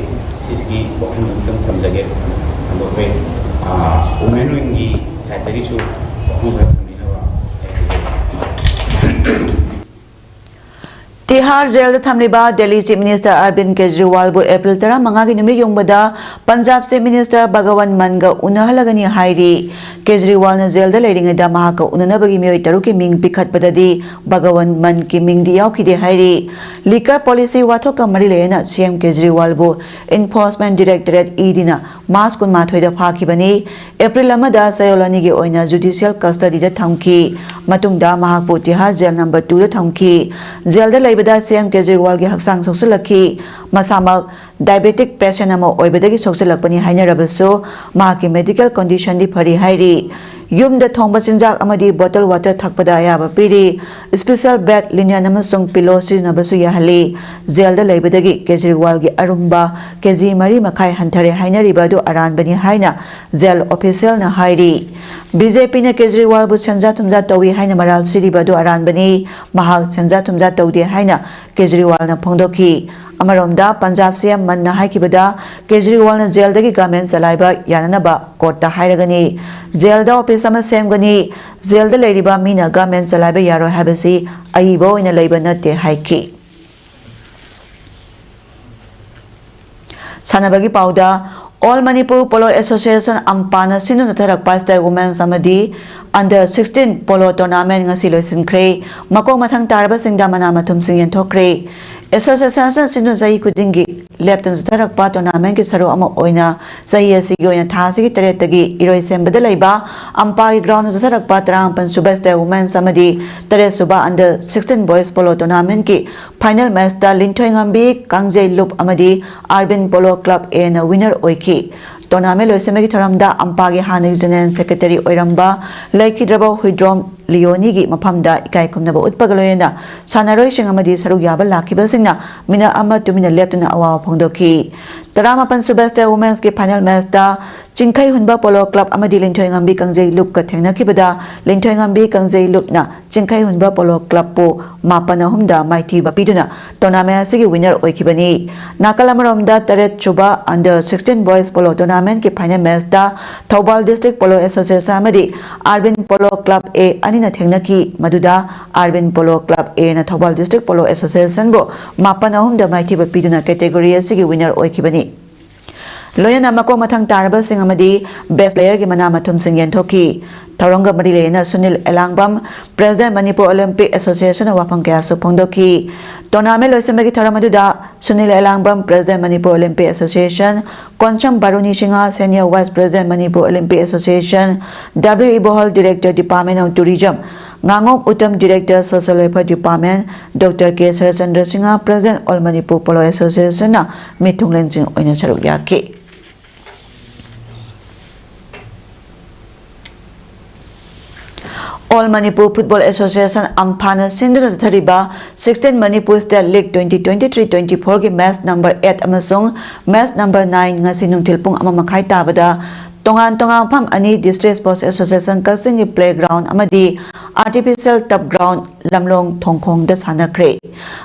ꯁꯤꯁꯤꯒꯤ ꯋꯥꯈꯜꯗꯨ ꯈꯤꯇꯪ ꯊꯝꯖꯒꯦ꯫ ꯑꯗꯣ ꯑꯩꯈꯣꯏ, ꯑꯥ, women wingꯒꯤ sideꯇꯒꯤꯁꯨ ꯋꯥꯐꯝ ꯈꯔ ꯊꯝꯕꯤꯅꯕ ꯑꯩ ꯍꯥꯏꯖꯒꯦ꯫ ꯇꯤꯍꯥꯔ ꯖꯦꯜꯗ ꯊꯝꯂꯤꯕ ꯗꯦꯜꯂꯤ Chief Minister Arvind ꯀꯦꯖ꯭ꯔꯤꯋꯥꯜꯕꯨ ꯑꯦꯄ꯭ꯔꯤꯜ ꯇꯔꯥꯃꯉꯥꯒꯤ ꯅꯨꯃꯤꯠ ꯌꯨꯡꯕꯗ ꯄꯟꯖꯥꯕ Chief Minister ꯚꯒꯋꯟ ꯃꯟꯒ ꯎꯅꯍꯜꯂꯒꯅꯤ ꯍꯥꯏꯔꯤ꯫ ꯀꯦꯖ꯭ꯔꯤꯋꯥꯜꯅ ꯖꯦꯜꯗ ꯂꯩꯔꯤꯉꯩꯗ ꯃꯍꯥꯛꯀ ꯎꯅꯅꯕꯒꯤ ꯃꯤꯑꯣꯏ ꯇꯔꯨꯛꯀꯤ ꯃꯤꯡ ꯄꯤꯈꯠꯄꯗꯗꯤ ꯚꯒꯋꯟ ꯃꯟꯒꯤ ꯃꯤꯡꯗꯤ ꯌꯥꯎꯈꯤꯗꯦ ꯍꯥꯏꯔꯤ꯫ Liquor policy ꯋꯥꯊꯣꯛꯀ ꯃꯔꯤ ꯂꯩꯅꯅ CM ꯀꯦꯖ꯭ꯔꯤꯋꯥꯜꯕꯨ Enforcement Directorate, EDꯅ ꯃꯥꯔꯆ ꯀꯨꯟꯃꯥꯊꯣꯏꯗ ꯐꯥꯈꯤꯕꯅꯤ꯫ ꯑꯦꯄ꯭ꯔꯤꯜ ꯑꯃꯗ ꯆꯌꯣꯜ ꯑꯅꯤꯒꯤ ꯑꯣꯏꯅ judicial custodyꯗ ꯊꯝꯈꯤ꯫ ꯃꯇꯨꯡꯗ ꯃꯍꯥꯛꯄꯨ ꯇꯤꯍꯥꯔ ꯖꯦꯜ number twoꯗ ꯊꯝꯈꯤ꯫ ꯖꯦꯜꯗ ꯂꯩꯕꯗ CM ꯀꯦꯖ꯭ꯔꯤꯋꯥꯜꯒꯤ ꯍꯛꯆꯥꯡ ꯁꯣꯛꯆꯤꯜꯂꯛꯈꯤ꯫ ꯃꯁꯥꯃꯛ diabetic patient ꯑꯃ ꯑꯣꯏꯕꯗꯒꯤ ꯁꯣꯛꯆꯤꯜꯂꯛꯄꯅꯤ ꯍꯥꯏꯅꯔꯕꯁꯨ, ꯃꯍꯥꯛꯀꯤ medical conditionꯗꯤ ꯐꯔꯤ ꯍꯥꯏꯔꯤ꯫ ꯌꯨꯝꯗ ꯊꯣꯡꯕ ꯆꯤꯟꯖꯥꯛ ꯑꯃꯗꯤ bottle water ꯊꯛꯄꯗ ꯑꯌꯥꯕ ꯄꯤꯔꯤ꯫ Special bed, linen ꯑꯃꯁꯨꯡ pillow ꯁꯤꯖꯤꯟꯅꯕꯁꯨ ꯌꯥꯍꯜꯂꯤ꯫ ꯖꯦꯜꯗ ꯂꯩꯕꯗꯒꯤ ꯀꯦꯖ꯭ꯔꯤꯋꯥꯜꯒꯤ ꯑꯔꯨꯝꯕ ꯀꯦꯖꯤ ꯃꯔꯤ ꯃꯈꯥꯏ ꯍꯟꯊꯔꯦ ꯍꯥꯏꯅꯔꯤꯕ ꯑꯗꯨ ꯑꯔꯥꯟꯕꯅꯤ ꯍꯥꯏꯅ ꯖꯦꯜ officialꯅ ꯍꯥꯏꯔꯤ꯫ BJPꯅ ꯀꯦꯖ꯭ꯔꯤꯋꯥꯜꯕꯨ ꯁꯦꯟꯖꯥ ꯊꯨꯝꯖꯥ ꯇꯧꯏ ꯍꯥꯏꯅ ꯃꯔꯥꯜ ꯁꯤꯔꯤꯕ ꯑꯗꯨ ꯑꯔꯥꯟꯕꯅꯤ꯫ ꯃꯍꯥꯛ ꯁꯦꯟꯖꯥ ꯊꯨꯝꯖꯥ ꯇꯧꯗꯦ ꯍꯥꯏꯅ ꯀꯦꯖ꯭ꯔꯤꯋꯥꯜꯅ ꯐꯣꯡꯗꯣꯛꯈꯤ꯫ ꯑꯃꯔꯣꯝꯗ, ꯄꯟꯖꯥꯕ CM ꯃꯟꯅ ꯍꯥꯏꯈꯤꯕꯗ ꯀꯦꯖ꯭ꯔꯤꯋꯥꯜꯅ ꯖꯦꯜꯗꯒꯤ ꯒꯥꯔꯃꯦꯟ ꯆꯂꯥꯏꯕ ꯌꯥꯅꯅꯕ ꯀꯣꯔꯠꯇ ꯍꯥꯏꯔꯒꯅꯤ, ꯖꯦꯜꯗ ꯑꯣꯐꯤꯁ ꯑꯃ ꯁꯦꯝꯒꯅꯤ, ꯖꯦꯜꯗ ꯂꯩꯔꯤꯕ ꯃꯤꯅ ꯒꯥꯔꯃꯦꯟ ꯆꯂꯥꯏꯕ ꯌꯥꯔꯣꯏ ꯍꯥꯏꯕꯁꯤ ꯑꯏꯕ ꯑꯣꯏꯅ ꯂꯩꯕ ꯅꯠꯇꯦ ꯍꯥꯏꯈꯤ꯫ ꯁꯥꯟꯅꯕꯒꯤ ꯄꯥꯎꯗ, All Manipur Polo Association, ꯑꯝꯄꯥꯅ ꯁꯤꯟꯗꯨꯅ ꯆꯠꯊꯔꯛꯄ State Women's ꯑꯃꯗꯤ Under sixteen Polo Tournament ꯉꯁꯤ ꯂꯣꯏꯁꯤꯟꯈ꯭ꯔꯦ꯫ ꯃꯀꯣꯛ ꯃꯊꯪ ꯇꯥꯔꯕꯁꯤꯡꯗ ꯃꯅꯥ ꯃꯊꯨꯝꯁꯤꯡ ꯌꯦꯟꯊꯣꯛꯈ꯭ꯔꯦ꯫ ꯑꯦꯁꯣꯁꯤꯌꯦꯁꯟ ꯑꯁꯤꯅ ꯆꯍꯤ ꯈꯨꯗꯤꯡꯒꯤ ꯂꯦꯞꯇꯅ ꯆꯠꯊꯔꯛꯄ ꯇꯣꯔꯅꯥꯃꯦꯟꯒꯤ ꯁꯔꯨꯛ ꯑꯃ ꯑꯣꯏꯅ ꯆꯍꯤ ꯑꯁꯤꯒꯤ ꯑꯣꯏꯅ ꯊꯥ ꯑꯁꯤꯒꯤ ꯇꯔꯦꯠꯇꯒꯤ ꯏꯔꯣꯏꯁꯦꯝꯕꯗ ꯂꯩꯕ ꯑꯝꯄꯥꯒꯤ ꯒ꯭ꯔꯥꯎꯟꯗ ꯆꯠꯊꯔꯛꯄ ꯇꯔꯥꯃꯥꯄꯟ ꯁꯨꯕ ꯁ꯭ꯇꯦꯠ ꯋꯨꯃꯦꯟꯁ ꯑꯃꯗꯤ ꯇꯔꯦꯠ ꯁꯨꯕ ꯑꯟꯗꯔ ꯁꯤꯛꯁꯇꯤꯟ ꯕꯣꯏꯁ ꯄꯣꯂꯣ ꯇꯣꯔꯅꯥꯃꯦꯟꯒꯤ ꯐꯥꯏꯅꯦꯜ ꯃꯦꯆꯇ ꯂꯤꯟꯊꯣꯏꯉꯝꯕꯤ ꯀꯥꯡꯖꯩ ꯂꯨꯞ ꯑꯃꯗꯤ ꯑꯥꯔꯕꯤꯟ ꯄꯣꯂꯣ ꯀ꯭ꯂꯕ ꯑꯦꯅ ꯋꯤꯅꯔ ꯑꯣꯏꯈꯤ꯫ ꯇꯣꯔꯅꯥꯃꯦꯟ ꯂꯣꯏꯁꯤꯟꯕꯒꯤ ꯊꯧꯔꯝꯗ ꯑꯝꯄꯥꯒꯤ ꯍꯥꯟꯅꯒꯤ ꯖꯦꯅꯦꯔꯦꯜ ꯁꯦꯀ꯭ꯔꯦꯇꯔꯤ ꯑꯣꯏꯔꯝꯕ ꯂꯩꯈꯤꯗ꯭ꯔꯕ ꯍꯨꯏꯗ꯭ꯔꯣꯝ ꯂꯤꯌꯣꯅꯤꯒꯤ ꯃꯐꯝꯗ ꯏꯀꯥꯏ ꯈꯨꯝꯅꯕ ꯎꯠꯄꯒ ꯂꯣꯏꯅꯅ ꯁꯥꯟꯅꯔꯣꯏꯁꯤꯡ ꯑꯃꯗꯤ ꯁꯔꯨꯛ ꯌꯥꯕ ꯂꯥꯛꯈꯤꯕꯁꯤꯡꯅ ꯃꯤꯅꯠ ꯑꯃ ꯇꯨꯃꯤꯟꯅ ꯂꯦꯞꯇꯨꯅ ꯑꯋꯥꯕ ꯐꯣꯡꯗꯣꯛꯈꯤ꯫ ꯇꯔꯥꯃꯥꯄꯟ ꯁꯨꯕ ꯁ꯭ꯇꯦꯠ ꯋꯨꯃꯦꯟꯁꯀꯤ ꯐꯥꯏꯅꯦꯜ ꯃꯦꯆꯇ ꯆꯤꯡꯈꯩ ꯍꯨꯟꯕ ꯄꯣꯂꯣ ꯀ꯭ꯂꯕ ꯑꯃꯗꯤ ꯂꯤꯟꯊꯣꯏꯉꯝꯕꯤ ꯀꯥꯡꯖꯩ ꯂꯨꯞꯀ ꯊꯦꯡꯅꯈꯤꯕꯗ ꯂꯤꯟꯊꯣꯏꯉꯝꯕꯤ ꯀꯥꯡꯖꯩ ꯂꯨꯞꯅ ꯆꯤꯡꯈꯩ ꯍꯨꯟꯕ ꯄꯣꯂꯣ ꯀ꯭ꯂꯕꯄꯨ ꯃꯥꯄꯟ ꯑꯍꯨꯝꯗ ꯃꯥꯏꯊꯤꯕ ꯄꯤꯗꯨꯅ ꯇꯣꯔꯅꯥꯃꯦꯟ ꯑꯁꯤꯒꯤ ꯋꯤꯅꯔ ꯑꯣꯏꯈꯤꯕꯅꯤ꯫ ꯅꯥꯀꯜ ꯑꯃꯔꯣꯝꯗ ꯇꯔꯦꯠ ꯁꯨꯕ ꯑꯟꯗꯔ ꯁꯤꯛꯁꯇꯤꯟ ꯕꯣꯏꯁ ꯄꯣꯂꯣ ꯇꯣꯔꯅꯥꯃꯦꯟꯒꯤ ꯐꯥꯏꯅꯦꯜ ꯃꯦꯆꯇ ꯊꯧꯕꯥꯜ ꯗꯤꯁꯇ꯭ꯔꯤꯛ ꯄꯣꯂꯣ ꯑꯦꯁꯣꯁꯤꯌꯦꯁꯟ ꯑꯃꯗꯤ ꯑꯥꯔꯕꯤꯟ ꯄꯣꯂꯣ ꯀ꯭ꯂꯕ ꯑꯦ ꯑꯅꯤꯅ ꯊꯦꯡꯅꯈꯤ꯫ ꯃꯗꯨꯗ ꯑꯥꯔꯕꯤꯟ ꯄꯣꯂꯣ ꯀ꯭ꯂꯕ ꯑꯦꯅ ꯊꯧꯕꯥꯜ ꯗꯤꯁꯇ꯭ꯔꯤꯛ ꯄꯣꯂꯣ ꯑꯦꯁꯣꯁꯤꯌꯦꯁꯟꯕꯨ ꯃꯥꯄꯟ ꯑꯍꯨꯝꯗ ꯃꯥꯏꯊꯤꯕ ꯄꯤꯗꯨꯅ ꯀꯦꯇꯦꯒꯣꯔꯤ ꯑꯁꯤꯒꯤ ꯋꯤꯅꯔ ꯑꯣꯏꯈꯤꯕꯅꯤ꯫ ꯂꯣꯏꯅꯅ ꯃꯀꯣꯛ ꯃꯊꯪ ꯇꯥꯔꯕꯁꯤꯡ ꯑꯃꯗꯤ ꯕꯦꯁ ꯄ꯭ꯂꯦꯌꯔꯒꯤ ꯃꯅꯥ ꯃꯊꯨꯝꯁꯤꯡ ꯌꯦꯟꯊꯣꯛꯈꯤ꯫ ꯊꯧꯔꯝꯒ ꯃꯔꯤ ꯂꯩꯅꯅ ꯁꯨꯅꯤꯜ ꯑꯦꯂꯥꯡꯕꯝ, ꯄ꯭ꯔꯦꯁꯤꯗꯦꯟꯠ ꯃꯅꯤꯄꯨꯔ ꯑꯣꯂꯤꯝꯄꯤꯛ ꯑꯦꯁꯣꯁꯤꯌꯦꯁꯟꯅ ꯋꯥꯐꯝ ꯀꯌꯥꯁꯨ ꯐꯣꯡꯗꯣꯛꯈꯤ꯫ ꯇꯣꯔꯅꯥꯃꯦꯟ ꯂꯣꯏꯁꯤꯟꯕꯒꯤ ꯊꯧꯔꯝ ꯑꯗꯨꯗ Sunil Elangbam, president Manipur Olympic association, Konsam Baruni Singh, senior vice president Manipur Olympic association, W Ibohal, director, department of tourism, ꯉꯥꯉꯣꯝ Uttam, director, social welfare department, doctor K Saratchandra Singh, president all Manipur polo ꯑꯦꯁꯣꯁꯤꯌꯦꯁꯟꯅ ꯃꯤꯊꯨꯡꯂꯦꯟꯁꯤꯡ ꯑꯣꯏꯅ ꯁꯔꯨꯛ ꯌꯥꯈꯤ꯫ ꯑꯣꯜ ꯃꯅꯤꯄꯨꯔ ꯐꯨꯠꯕꯣꯜ ꯑꯦꯁꯣꯁꯤꯌꯦꯁꯟ, ꯑꯝꯐꯥꯅ ꯁꯤꯟꯗꯨꯅ ꯆꯠꯊꯔꯤꯕ sixteen Manipur state league twenty twenty three twenty ꯐꯣꯔꯒꯤ ꯃꯦꯆ ꯅꯝꯕꯔ ꯑꯩꯠ ꯑꯃꯁꯨꯡ ꯃꯦꯆ ꯅꯝꯕꯔ ꯅꯥꯏꯟ ꯉꯁꯤ ꯅꯨꯡꯊꯤꯜ ꯄꯨꯡ ꯑꯃ ꯃꯈꯥꯏ ꯇꯥꯕꯗ ꯇꯣꯉꯥꯟ ꯇꯣꯉꯥꯟꯕ ꯃꯐꯝ ꯑꯅꯤ, ꯗꯤꯁꯇ꯭ꯔꯤꯛ ꯁ꯭ꯄꯣꯔꯠꯁ ꯑꯦꯁꯣꯁꯤꯌꯦꯁꯟ ꯀꯛꯆꯤꯡꯒꯤ ꯄ꯭ꯂꯦꯒ꯭ꯔꯥꯎꯟ ꯑꯃꯗꯤ ꯑꯥꯔꯇꯤꯐꯤꯁꯤꯌꯦꯜ ꯇꯞ ꯒ꯭ꯔꯥꯎꯟ ꯂꯝꯂꯣꯡ ꯊꯣꯡꯈꯣꯡꯗ ꯁꯥꯟꯅꯈ꯭ꯔꯦ꯫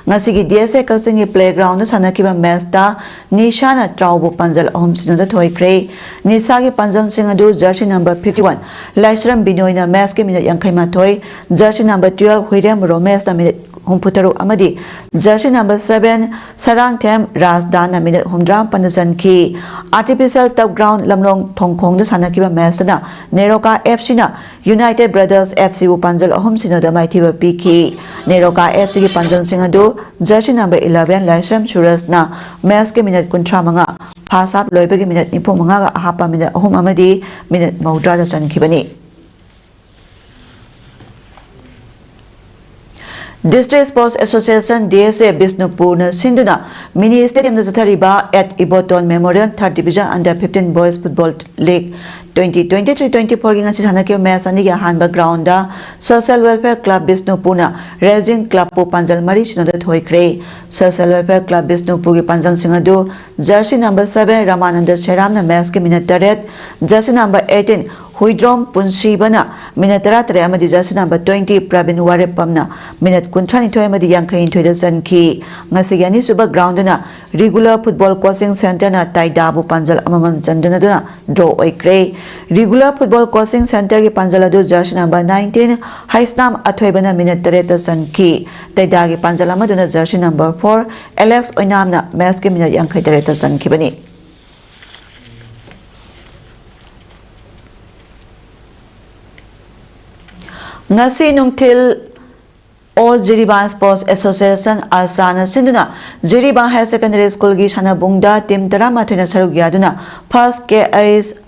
ꯉꯁꯤꯒꯤ ꯗꯤ ꯑꯦꯁ ꯑꯦ ꯀꯛꯆꯤꯡꯒꯤ ꯄ꯭ꯂꯦꯒ꯭ꯔꯥꯎꯟꯗ ꯁꯥꯟꯅꯈꯤꯕ ꯃꯦꯆꯇ ꯅꯤꯁꯥꯅ ꯇ꯭ꯔꯥꯎꯕꯨ ꯄꯥꯟꯖꯜ ꯑꯍꯨꯝ ꯁꯤꯅꯣꯗ ꯊꯣꯏꯈ꯭ꯔꯦ꯫ ꯅꯤꯁꯥꯒꯤ ꯄꯥꯟꯖꯜꯁꯤꯡ ꯑꯗꯨ ꯖꯔꯁꯤ ꯅꯝꯕꯔ ꯐꯤꯐꯇꯤ ꯋꯥꯟ ꯂꯥꯏꯁ꯭ꯔꯝ ꯕꯤꯅꯣꯏꯅ ꯃꯦꯆꯀꯤ ꯃꯤꯅꯠ ꯌꯥꯡꯈꯩ ꯃꯥꯊꯣꯏ, ꯖꯔꯁꯤ ꯅꯝꯕꯔ ꯇꯨꯋꯦꯜꯐ ꯍꯨꯏꯔꯦꯝ ꯔꯣꯃꯦꯁꯅ ꯃꯤꯅꯠ ꯍꯨꯝꯐꯨꯇꯔꯨꯛ ꯑꯃꯗꯤ jersey number seven Sarangthem ꯔꯥꯖꯗꯥꯟꯅ minute ꯍꯨꯝꯗ꯭ꯔꯥ ꯃꯥꯄꯟꯗ ꯆꯟꯈꯤ꯫ ꯑꯥꯔꯇꯤꯐꯤꯁꯤꯌꯦꯜ ꯇꯞ ꯒ꯭ꯔꯥꯎꯟ ꯂꯝꯂꯣꯡ ꯊꯣꯡꯈꯣꯡꯗ ꯁꯥꯟꯅꯈꯤꯕ ꯃꯦꯆꯇꯨꯅ ꯅꯦꯔꯣꯀꯥ ꯑꯦꯐ ꯁꯤꯅ ꯌꯨꯅꯥꯏꯇꯦꯗ ꯕ꯭ꯔꯗꯔꯁ ꯑꯦꯐ ꯁꯤꯕꯨ ꯄꯥꯟꯖꯜ ꯑꯍꯨꯝ ꯁꯤꯅꯣꯗ ꯃꯥꯏꯊꯤꯕ ꯄꯤꯈꯤ꯫ ꯅꯦꯔꯣꯀꯥ ꯑꯦꯐ ꯁꯤꯒꯤ ꯄꯥꯟꯖꯜꯁꯤꯡ ꯑꯗꯨ ꯖꯔꯁꯤ ꯅꯝꯕꯔ ꯏꯂꯚꯦꯟ ꯂꯥꯏꯁ꯭ꯔꯝ ꯁꯨꯔꯖꯅ ꯃꯦꯆꯀꯤ ꯃꯤꯅꯠ ꯀꯨꯟꯊ꯭ꯔꯥ ꯃꯉꯥ, ꯐꯥꯁ ꯍꯥꯞ ꯂꯣꯏꯕꯒꯤ ꯃꯤꯅꯠ ꯅꯤꯐꯨ ꯃꯉꯥꯒ ꯑꯍꯥꯞꯄ ꯃꯤꯅꯠ ꯑꯍꯨꯝ ꯑꯃꯗꯤ ꯃꯤꯅꯠ ꯃꯧꯗ꯭ꯔꯥꯗ ꯆꯟꯈꯤꯕꯅꯤ꯫ District Sports Association, D S A, ꯕꯤꯁꯅꯨꯄꯨꯔꯅ ꯁꯤꯟꯗꯨꯅ ꯃꯤꯅꯤ ꯁ꯭ꯇꯦꯗꯤꯌꯝꯗ ꯆꯠꯊꯔꯤꯕ at Iboton memorial third division under fifteen boys football league twenty twenty three twenty ꯐꯣꯔꯒꯤ ꯉꯁꯤ ꯁꯥꯟꯅꯈꯤꯕ ꯃꯦꯆ ꯑꯅꯤꯒꯤ ꯑꯍꯥꯟꯕ ꯒ꯭ꯔꯥꯎꯟꯗ ꯁꯣꯁꯤꯌꯦꯜ ꯋꯦꯜꯐꯤꯌꯔ ꯀ꯭ꯂꯕ ꯕꯤꯁꯅꯨꯄꯨꯔꯅ ꯔꯦꯖꯤꯡ ꯀ꯭ꯂꯕꯄꯨ ꯄꯥꯟꯖꯜ ꯃꯔꯤ ꯁꯤꯅꯣꯗ ꯊꯣꯏꯈ꯭ꯔꯦ꯫ ꯁꯣꯁꯤꯌꯦꯜ ꯋꯦꯜꯐꯤꯌꯔ ꯀ꯭ꯂꯕ ꯕꯤꯁꯅꯨꯄꯨꯔꯒꯤ ꯄꯥꯟꯖꯜꯁꯤꯡ ꯑꯗꯨ ꯖꯔꯁꯤ ꯅꯝꯕꯔ ꯁꯚꯦꯟ ꯔꯃꯥꯅꯟꯗ ꯁꯦꯔꯥꯝꯅ ꯃꯦꯆꯀꯤ ꯃꯤꯅꯠ ꯇꯔꯦꯠ, ꯖꯔꯁꯤ ꯅꯝꯕꯔ ꯑꯩꯠꯇꯤꯟ ꯍꯨꯏꯗ꯭ꯔꯣꯝ ꯄꯨꯟꯁꯤꯕꯅ ꯃꯤꯅꯠ ꯇꯔꯥꯇꯔꯦꯠ ꯑꯃꯗꯤ ꯖꯔꯁꯤ ꯅꯝꯕꯔ ꯇ꯭ꯋꯦꯟꯇꯤ ꯄ꯭ꯔꯕꯤꯟ ꯋꯥꯔꯦꯞꯄꯝꯅ ꯃꯤꯅꯠ ꯀꯨꯟꯊ꯭ꯔꯥꯅꯤꯊꯣꯏ ꯑꯃꯗꯤ ꯌꯥꯡꯈꯩꯅꯤꯊꯣꯏꯗ ꯆꯟꯈꯤ꯫ ꯉꯁꯤꯒꯤ ꯑꯅꯤꯁꯨꯕ ꯒ꯭ꯔꯥꯎꯟꯗꯅ ꯔꯤꯒꯨꯂꯔ ꯐꯨꯠꯕꯣꯜ ꯀꯣꯆꯤꯡ ꯁꯦꯟꯇꯔꯅ ꯇꯥꯏꯗꯥꯕꯨ ꯄꯥꯟꯖꯜ ꯑꯃꯃꯝ ꯆꯟꯗꯨꯅꯗꯨꯅ ꯗ꯭ꯔꯣ ꯑꯣꯏꯈ꯭ꯔꯦ꯫ ꯔꯤꯒꯨꯂꯔ ꯐꯨꯠꯕꯣꯜ ꯀꯣꯆꯤꯡ ꯁꯦꯟꯇꯔꯒꯤ ꯄꯥꯟꯖꯜ ꯑꯗꯨ ꯖꯔꯁꯤ ꯅꯝꯕꯔ ꯅꯥꯏꯟꯇꯤꯟ ꯍꯩꯁꯅꯥꯝ ꯑꯊꯣꯏꯕꯅ ꯃꯤꯅꯠ ꯇꯔꯦꯠꯇ ꯆꯟꯈꯤ꯫ ꯇꯩꯗꯥꯒꯤ ꯄꯥꯟꯖꯜ ꯑꯃꯗꯨꯅ ꯖꯔꯁꯤ ꯅꯝꯕꯔ ꯐꯣꯔ ꯑꯦꯂꯦꯛꯁ ꯑꯣꯏꯅꯥꯝꯅ ꯃꯦꯆꯀꯤ ꯃꯤꯅꯠ ꯌꯥꯡꯈꯩ ꯇꯔꯦꯠꯇ ꯆꯟꯈꯤꯕꯅꯤ꯫ ꯉꯁꯤ ꯅꯨꯡꯊꯤꯜ ꯑꯣꯜ ꯖꯤꯔꯤꯕꯥꯝ ꯁ꯭ꯄꯣꯔꯠꯁ ꯑꯦꯁꯣꯁꯤꯌꯦꯁꯟ, ꯑꯁꯥꯅ ꯁꯤꯟꯗꯨꯅ ꯖꯤꯔꯤꯕꯥꯝ ꯍꯥꯌꯔ ꯁꯦꯀꯦꯟꯗꯔꯤ ꯁ꯭ꯀꯨꯜꯒꯤ ꯁꯥꯟꯅꯕꯨꯡꯗ ꯇꯤꯝ ꯇꯔꯥꯃꯥꯊꯣꯏꯅ ꯁꯔꯨꯛ ꯌꯥꯗꯨꯅ ꯐꯥꯔꯁ K H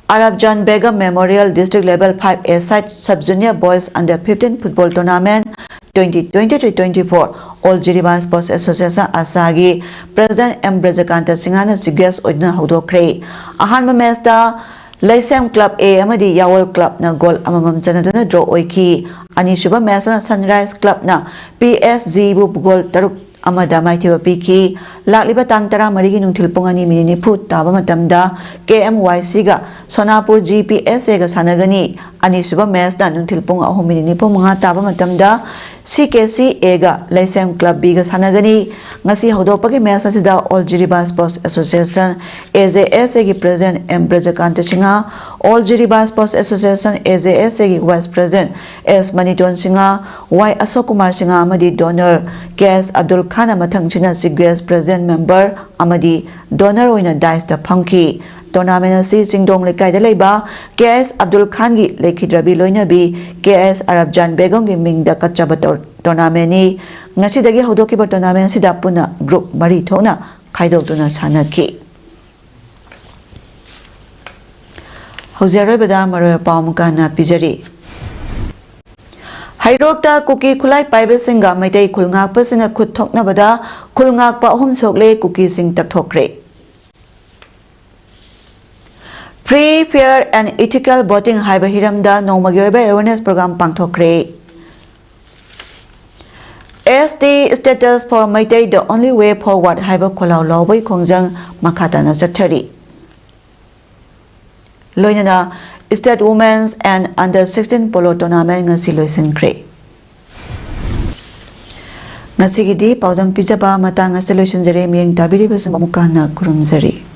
Arbajan Begum memorial district level five a side sub junior boys under fifteen football tournament twenty twenty three twenty four all Jiribam sports association, ꯑꯁꯥꯒꯤ ꯄ꯭ꯔꯦꯁꯤꯗꯦꯟꯠ ꯑꯦꯝ ꯕ꯭ꯔꯖꯀꯥꯟꯇ ꯁꯤꯡꯍꯅ ꯆꯤꯐ ꯒꯦꯁ ꯑꯣꯏꯗꯨꯅ ꯍꯧꯗꯣꯛꯈ꯭ꯔꯦ꯫ ꯑꯍꯥꯟꯕ ꯃꯦꯆꯇ ꯂꯩꯁꯦꯝ ꯀ꯭ꯂꯕ ꯑꯦ ꯑꯃꯗꯤ ꯌꯥꯋꯜ ꯀ꯭ꯂꯕꯅ ꯒꯣꯜ ꯑꯃꯃꯝ ꯆꯟꯅꯗꯨꯅ ꯗ꯭ꯔꯣ ꯑꯣꯏꯈꯤ꯫ ꯑꯅꯤꯁꯨꯕ ꯃꯦꯆꯇꯅ ꯁꯟꯔꯥꯏꯖ ꯀ꯭ꯂꯕꯅ ꯄꯤ ꯑꯦꯁ ꯖꯤꯕꯨ ꯒꯣꯜ ꯇꯔꯨꯛ ꯑꯃꯗ ꯃꯥꯏꯊꯤꯕ ꯄꯤꯈꯤ꯫ ꯂꯥꯛꯂꯤꯕ ꯇꯥꯡ ꯇꯔꯥꯃꯔꯤꯒꯤ ꯅꯨꯡꯊꯤꯜ ꯄꯨꯡ ꯑꯅꯤ ꯃꯤꯅꯤꯠ ꯅꯤꯐꯨ ꯇꯥꯕ ꯃꯇꯝꯗ ꯀꯦ ꯑꯦꯝ ꯋꯥꯏ ꯁꯤꯒ ꯁꯣꯅꯥꯄꯨꯔ ꯖꯤ ꯄꯤ ꯑꯦꯁ ꯑꯦꯒ ꯁꯥꯟꯅꯒꯅꯤ꯫ ꯑꯅꯤꯁꯨꯕ ꯃꯦꯆꯅ ꯅꯨꯡꯊꯤꯜ ꯄꯨꯡ ꯑꯍꯨꯝ ꯃꯤꯅꯤꯠ ꯅꯤꯐꯨ ꯃꯉꯥ ꯇꯥꯕ ꯃꯇꯝꯗ ꯁꯤ ꯀꯦ ꯁꯤ ꯑꯦꯒ ꯂꯩꯁꯦꯝ ꯀ꯭ꯂꯕ ꯕꯤꯒ ꯁꯥꯟꯅꯒꯅꯤ꯫ ꯉꯁꯤ ꯍꯧꯗꯣꯛꯄꯒꯤ ꯃꯦꯆ ꯑꯁꯤꯗ all Jiribam sports association, A J S ꯑꯦꯒꯤ president M Brajakanta Singh, all Jiribam sports association, A J S ꯑꯦꯒꯤ vice president S Maniton Singh, Y Ashok Kumar Singh ꯑꯃꯗꯤ ꯗꯣꯅꯔ ꯀꯦ ꯑꯦꯁ ꯑꯕꯗꯨꯜ ꯈꯥꯟꯅ ꯃꯊꯪꯁꯤꯠꯅ ꯆꯤꯐ ꯒꯦꯁ꯭ꯠ, ꯄ꯭ꯔꯦꯁꯤꯗꯦꯟꯠ ꯃꯦꯝꯕꯔ ꯑꯃꯗꯤ ꯗꯣꯅꯔ ꯑꯣꯏꯅ ꯗꯥꯏꯁꯇ ꯐꯝꯈꯤ꯫ ꯇꯣꯔꯅꯥꯃꯦꯟꯠ ꯑꯁꯤ ꯆꯤꯡꯗꯣꯡ ꯂꯩꯀꯥꯏꯗ ꯂꯩꯕ ꯀꯦ ꯑꯦꯁ ꯑꯕꯗꯨꯜ ꯈꯥꯟꯒꯤ ꯂꯩꯈꯤꯗ꯭ꯔꯕꯤ ꯂꯣꯏꯅꯕꯤ ꯀꯦ ꯑꯦꯁ ꯑꯔꯕꯖꯥꯟ ꯕꯦꯒꯝꯒꯤ ꯃꯤꯡꯗ ꯀꯠꯆꯕ ꯇꯣꯔ-, ꯇꯣꯔꯅꯥꯃꯦꯟꯠꯅꯤ꯫ ꯉꯁꯤꯗꯒꯤ ꯍꯧꯗꯣꯛꯈꯤꯕ ꯇꯣꯔꯅꯥꯃꯦꯟꯠ ꯑꯁꯤꯗ ꯄꯨꯟꯅ ꯒ꯭ꯔꯨꯞ ꯃꯔꯤ ꯊꯣꯛꯅ ꯈꯥꯏꯗꯣꯛꯇꯨꯅ ꯁꯥꯟꯅꯈꯤ꯫ ꯍꯧꯖꯤꯛ ꯑꯔꯣꯏꯕꯗ ꯃꯔꯨꯑꯣꯏꯕ ꯄꯥꯎ ꯑꯃꯨꯛꯀ ꯍꯟꯅ ꯄꯤꯖꯔꯤ꯫ ꯍꯩꯔꯣꯛꯇ ꯀꯨꯀꯤ ꯈꯨꯠꯂꯥꯏ ꯄꯥꯏꯕꯁꯤꯡꯒ ꯃꯩꯇꯩ ꯈꯨꯜ ꯉꯥꯛꯄꯁꯤꯡꯅ ꯈꯨꯠ ꯊꯣꯛꯅꯕꯗ ꯈꯨꯜ ꯉꯥꯛꯄ ꯑꯍꯨꯝ ꯁꯣꯛꯂꯦ, ꯀꯨꯀꯤꯁꯤꯡ ꯇꯛꯊꯣꯛꯈ꯭ꯔꯦ꯫ Free, Fair and Ethical Voting ꯍꯥꯏꯕ ꯍꯤꯔꯝꯗ ꯅꯣꯡꯃꯒꯤ ꯑꯣꯏꯕ awareness program ꯄꯥꯡꯊꯣꯛꯈ꯭ꯔꯦ꯫ S T status for Meitei, the only way forward ꯍꯥꯏꯕ ꯈꯣꯜꯂꯥꯎ ꯂꯥꯎꯕꯒꯤ ꯈꯣꯡꯖꯪ ꯃꯈꯥ ꯇꯥꯅ ꯆꯠꯊꯔꯤ꯫ ꯂꯣꯏꯅꯅ State Women's and Under sixteen Polo Tournament ꯉꯁꯤ ꯂꯣꯏꯁꯤꯟꯈ꯭ꯔꯦ꯫ ꯉꯁꯤꯒꯤꯗꯤ ꯄꯥꯎꯗꯝ ꯄꯤꯖꯕ ꯃꯇꯥꯡ ꯑꯁꯤ ꯂꯣꯏꯁꯤꯟꯖꯔꯦ꯫ ꯃꯤꯠꯌꯦꯡ ꯇꯥꯕꯤꯔꯤꯕꯁꯤꯡ ꯑꯃꯨꯛꯀ ꯍꯟꯅ ꯈꯨꯔꯨꯝꯖꯔꯤ꯫